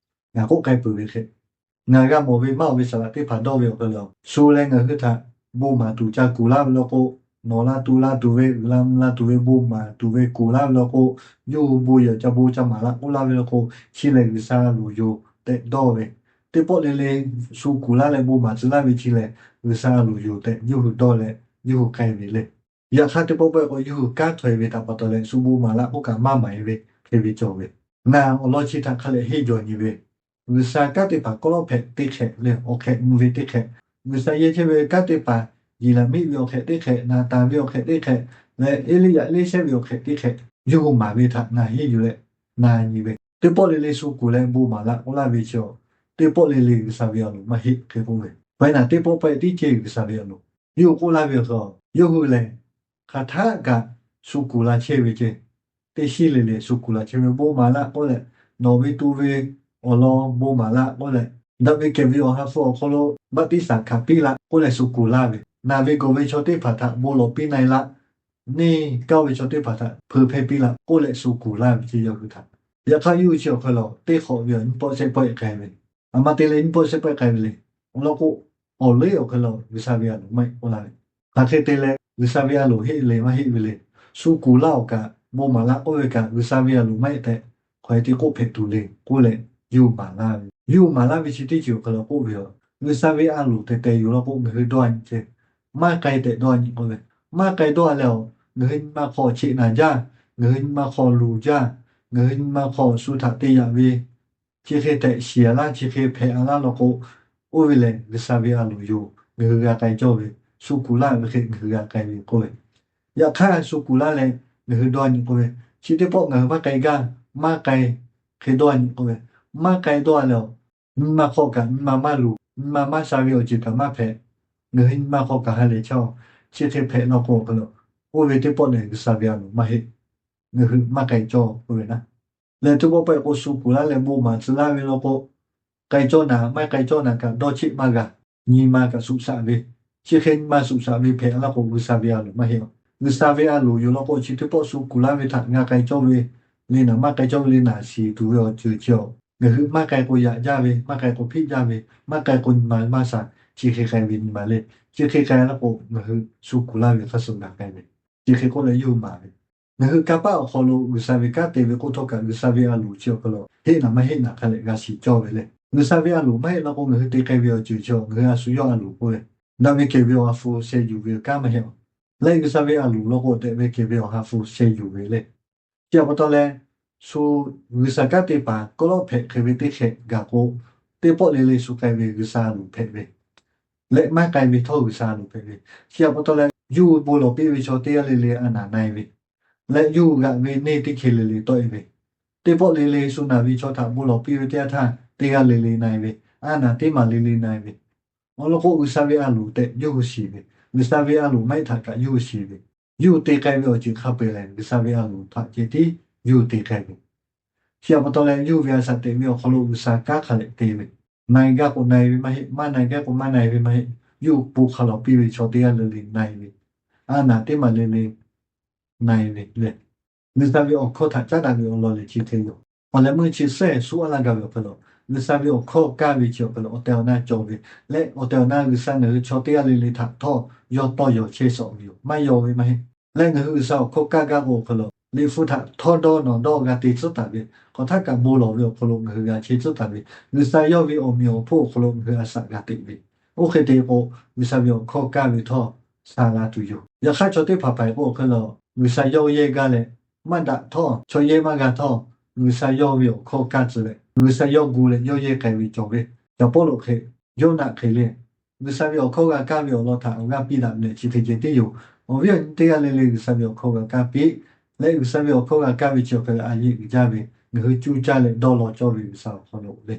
Ngaˬ k'oˆ k'ai peuˬ ve hk'e, ngaˬ g'a mawˬ ve maˇ oˬ ve saˍ laꞈ teˇ hpaˍ dawˇ ve awˬ hk'aw lo, shu leh ngaˬ hui htaꞈ bon maˍ tuˬ ca kuˬ laˇ ve law k'o, nawˬ la tu la tuˬ ve, uiˍ la mvuh la tuˬ ve, bon maˍ tuˬ ve kuˬ laˇ ve law k'o, yawˇ hui bon yehˬ ca bon ca maˍ laˇ k'oˆ laˇ ve law k'o, chi lehˬ G'uiˬsha loˍ yoˬ tehꞈ dawˇ ve. Teˇ pawˆ le le shu kuˬ laˇ leh bon maˍ tcuh laˇ ve chi lehˬ, G'uiˬsha loˍ yoˬ tehꞈ yawˇ hui dawˇ leh yawˇ hui k'ai ve le. Yaꞈ hk'aˇ, teˇ pawˆ pawehˇ k'o, yawˇ hui kanˉ htawˇ e ve htaꞈ pa taw leh shu bon maˍ laˇ k'oˆ kaꞈ maˇ maˍ e ve hk'e ve cawˬ ve. Ngaˬ awˬ lawn chi htaꞈ hk'a leh henˇ jawˬ nyi ve, G'uiˬsha kanˉ teˇ hpaˍ kawˆ lawˉ hpehꞈ teˇ hk'ehꞈ leh awˬ hk'ehꞈ mvuh ve teˇ hk'ehꞈ, G'uiˬsha yehˇ chehˇ ve kanˉ teˇ hpaˍ Yeˍraˍmiˆ ve awˬ hk'ehꞈ teˇ hk'ehꞈ, Naˍtanˍ ve awˬ hk'ehꞈ teˇ hk'ehꞈ leh Eˇliˇyaꞈ Eˇliˇshehˇ ve awˬ hk'ehꞈ teˇ hk'ehꞈ, yawˇ hui maˍ ve htaꞈ ngaˬ henˇ yuˬ leh na nyi ve. Teˇ pawˆ le le shu kuˬ leh bon maˍ laˇ k'oˆ laˇ ve chi, teˇ pawˆ le le G'uiˬsha ve a loˍ maˇ heˆ hk'e k'oˆ ve. Pawehˇ naˍ teˇ pawˆ pawehˇ tiˉ ceh G'uiˬsha ve a loˍ. Yawˇ hui k'oˆ laˇ ve awˬ hk'aw, yawˇ hui lehˬ hk'aˬ htaˆ kaꞈ shu kuˬ la chehˇ ve ceh. Teˇ shiˉ le le shu kuˬ la chehˇ ve, bon maˍ laˇ k'oˆ leh, nawˬ ve tu ve awˬ lawn bon maˍ laˇ k'oˆ leh, daꞈ ve kehˬ ve Awˬ ha hpu awˬ hk'aw lo baˆtiˆsaˬ hkanˍ piˇ laˇ k'oˆ leh shu kuˬ laˇ ve, naˬ ve gawˬ ve chaw teˇ hpaˍ htaꞈ bon lawˬ piˇ na e laˇ, neˇ kaˇ ve chaw teˇ hpaˍ htaꞈ hpeu hpehˇ piˇ laˇ k'oˆ leh shu kuˬ laˇ ve ceh yawˇ hui htaꞈ. Yaꞈ hk'aˇ, yawˇ hui chi awˬ hk'aw lo teˇ hk'awꞈ ve awˬ nyiˇ pawˆ shehˆ pawehˇ k'ai ve, aˬ ma te leh nyiˇ pawˆ shehˆ pawehˇ k'ai ve le. Awˬ lawn k'o, awˬ lehˬ awˬ hk'aw lo G'uiˬsha ve a loˍ maˇ heˆ k'oˆ laˇ ve, hk'aˬ hk'e te leh G'uiˬsha ve a loˍ heˆ le maˇ heˆ ve le. Shu kuˬ laˇ awˬ kaꞈ, bon maˍ laˇ k'oˆ ve kaꞈ G'uiˬsha ve a loˍ maˇ heˆ tehꞈ hk'aˬ hk'e te k'oˆ hpehꞈ tuˬ le k'oˆ leh, yawˇ hui maˍ laˇ ve, yawˇ hui maˍ laˇ ve chi teˇ ceuˬ awˬ hk'aw lo k'oˆ ve, G'uiˬsha ve a loˍ tehˬ tehˬ yoˬ law k'o, ngaˬ hui dawˇ a nyi ceh, maˇ k'ai tehꞈ dawˇ a nyi k'oˆ ve, maˇ k'ai dawˇ a leh, ngaˬ hui nyi ma hk'aw cheꞈ naˍ jaˇ, ngaˬ hui nyi ma hk'aw luˬ jaˇ, ngaˬ hui nyi ma hk'aw shu htaꞈ te yaꞈ ve, chi hk'e tehꞈ shiˍ a laˇ, chi hk'e hpehꞈ a laˇ law k'o, oˇ ve lehˬ G'uiˬsha ve a loˍ yoˬ, ngaˬ hui g'a k'ai cawˇ ve, shu kuˬ laˇ ve hk'e ngaˬ hui g'a k'ai ve k'oˆ ve. Yaꞈ hk'aˇ, shu kuˬ laˇ leh ngaˬ hui dawˇ a nyi k'oˆ ve, chi teˇ pawˆ ngaˬ hui maˇ k'ai gaˇ, maˇ k'ai hk'e dawˇ a nyi k'oˆ ve, maˇ k'ai dawˇ a leh, nyi ma hk'aw kaꞈ nyi ma maˇ luˬ, nyi ma maˇ sha ve awˬ ceuˬ kaꞈ maˇ hpehꞈ, ngaˬ hui nyi ma hk'aw kaꞈ ha lehˬ chaˇ, chi hk'e hpehꞈ law k'o, oˇ ve teˇ pawˆ lehˬ G'uiˬsha ve a loˍ maˇ heˆ, ngaˬ hui maˇ k'ai cawˇ k'oˆ ve naˉ. Leh teˇ pawˆ pawehˇ k'o, shu kuˬ laˇ leh bon maˍ tcuh laˇ ve law k'o, k'ai cawˇ naˍ maˇ k'ai cawˇ naˍ kaꞈ dawˇ cheˆ maˇ g'a, nyi ma kaꞈ suꞈ shaꞈ ve, chi hk'e nyi ma suꞈ shaꞈ ve hpehꞈ laˇ k'o, G'uiˬsha ve a loˍ maˇ heˆ. G'uiˬsha ve a loˍ yoˬ law k'o, chi teˇ pawˆ shu kuˬ laˇ ve htaꞈ g'a k'ai cawˇ ve le naˍ, maˇ k'ai cawˇ ve le naˍ shiˍ tuˬ ve awˬ ceuˬ chi awˬ, ngaˬ hui maˇ k'ai k'o yaꞈ jaˇ ve, maˇ k'ai k'o hpiˆ jaˇ ve, maˇ k'ai k'o nyi ma maˇ sha, chi hk'e k'ai ve nyi ma le. Chi hk'e k'ai laˇ k'o, ngaˬ hui shu kuˬ laˇ ve hk'a shuˍ g'a k'ai ve, chi hk'e k'oˆ leh yawˇ hui maˍ ve Ngaˬ hui kanˇ paˆ awˬ hk'aw lo G'uiˬsha ve kanˉ te ve k'oˆ htawˇ kaꞈ, G'uiˬsha ve a loˍ chi awˬ hk'aw lo heˆ naˍ maˇ heˆ naˍ hk'a leh g'a shiˍ cawˇ ve le. G'uiˬsha ve a loˍ maˇ heˆ law k'o, ngaˬ hui te k'ai ve awˬ ceuˬ chi ngaˬ hui a shu yawˇ a loˍ k'oˆ ve, daꞈ ve kehˬ ve awˬ ha hpu sheh yuˬ ve kanˉ maˇ heˆ. Leh G'uiˬsha ve a loˍ law k'o, tehꞈ ve kehˬ ve awˬ ha hpu sheh yuˬ ve le. Chi awˬ pa taw leh, shu G'uiˬsha kanˉ te paˍ kawˆ lawˉ hpehꞈ hk'e ve teˇ hk'ehꞈ gaˬ k'o, teˇ pawˆ le le shu k'ai ve G'uiˬsha a loˍ hpehꞈ ve, leh maˇ k'ai ve htawˇ G'uiˬsha a loˍ hpehꞈ ve. Chi awˬ pa taw leh, yawˇ hui bon lawˬ piˇ ve chaw teˇ g'aˇ le le a naˍ na-e ve, leh yawˇ hui g'aꞈ ve neˇ teˇ hkeh le le tawˆ-e ve, teˇ pawˆ le le shu naˬ ve chaw htaꞈ bon lawˬ piˇ ve teˇ yanˇ htaˇ, teˇ g'aˇ le le na-e ve, a naˍ teˇ maˬ le le na-e ve. Awˬ lawn k'o, G'uiˬsha ve a loˍ tehꞈ yawˇ hui shiˍ ve, G'uiˬsha ve a loˍ maˇ heˆ htaꞈ kaꞈ yawˇ hui shiˍ ve, yawˇ hui te k'ai ve awˬ ceuˬ hk'a peu-eˬ lehˬ, G'uiˬsha ve a loˍ htaꞈ ceh tiˉ yawˇ hui te k'ai ve. Chi awˬ pa taw leh, yawˇ hui ve a shaꞈ teꞈ ve awˬ hk'aw lo G'uiˬsha kanˉ hk'a leh te ve, na-e gaˇ k'o na-e ve maˇ heˆ, maˇ na-e gaˇ k'o maˇ na-e ve maˇ heˆ. Yawˇ hui bon hk'a lawˬ piˇ ve chaw teˇ g'aˇ le le na-e ve, a naˍ teˇ maˬ le le na-e ve lehˬ, G'uiˬsha ve awˬ hkawˇ htaꞈ caˉ daꞈ ve awˬ lawn lehˬ chi hk'e yoˬ. Awˬ leh meuˇ chi sehˉ suhˉ aˉ laˇ gaˇ ve awˬ hk'aw lo, G'uiˬsha ve awˬ hkawˇ kaˇ ve chi awˬ hk'aw lo awˬ tehˬ awˬ na cawˬ ve, leh awˬ tehˬ awˬ na G'uiˬsha ngaˬ hui chaw teˇ g'aˇ le le htaꞈ htawˇ yaw tawˇ yaw chehˇ shawˍ ve yoˬ. Maˇ yaw ve maˇ heˆ. Leh ngaˬ hui G'uiˬsha awˬ hkawˇ kaˇ gaˇ k'o awˬ hk'aw lo, liꞈ hpu htaꞈ htawˇ dawˇ nawˬ dawˇ g'a te tcuhˉ taˍ ve, hk'awꞈ htaˇ kaꞈ bon lawˬ ve awˬ hk'aw lo ngaˬ hui g'a chehˇ tcuhˉ taˍ ve, G'uiˬsha yawˇ ve awˬ meꞈ awˬ hponˇ awˬ hk'aw lo ngaˬ hui a shaꞈ g'a teꞈ ve, oˇ hk'e te k'o, G'uiˬsha ve awˬ hkawˇ kaˇ ve htawˇ sha g'a tuˬ yoˬ. Yaꞈ hk'aˇ, chaw teˇ hpaˍ hpaˍ k'o awˬ hk'aw lo, G'uiˬsha yawˇ yehˇ gaˇ leh maˇ daꞈ htawˇ, chaw yehˇ maˇ g'a htawˇ, G'uiˬsha yawˇ ve awˬ hkawˇ kaˇ tcuh leh G'uiˬsha yawˇ gu leh yawˇ yehˇ k'ai ve cawˬ ve. Caˬ Pawˇluꞈ hk'e, Yoˇnaˆ hk'e le, G'uiˬsha ve awˬ hkawˇ g'a kaˇ ve awˬ lawn htaꞈ awˬ g'aˇ piˇ daꞈ leh chi hk'e ceh tiˉ yoˬ. Awˬ viˉ awˬ nyi teˇ g'aˇ le le G'uiˬsha ve awˬ hkawˇ g'a kaˇ piˇ, leh G'uiˬsha ve awˬ hkawˇ g'a kaˇ ve chi awˬ hk'e leh a yeˆ uiˍ jaˇ ve, ngaˬ hui cuˇ caˇ leh dawˇ law cawˇ ve G'uiˬsha awˬ hk'aw lo le.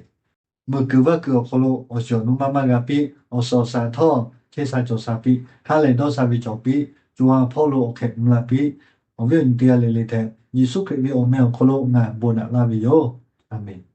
Meuˬ kuiˬ vaˇ kuiˬ awˬ hk'aw lo awˬ shiˍ awˬ nu maˇ maˇ g'a piˇ, awˬ suhˍ awˬ shaˍ htawˇ chehˇ sha cawˬ sha piˇ, ha lehˬ dawˇ sha ve cawˬ piˇ, co ha hpawˇ lo awˬ hk'ehꞈ nu la piˇ. Awˬ viˉ awˬ nyi teˇ g'aˇ le le tehꞈ Yeˍsuˆ Hkriꞈ ve awˬ meh awˬ hk'aw lo ngaˬ bon naꞈ laˇ ve yoˬ. A menˬ.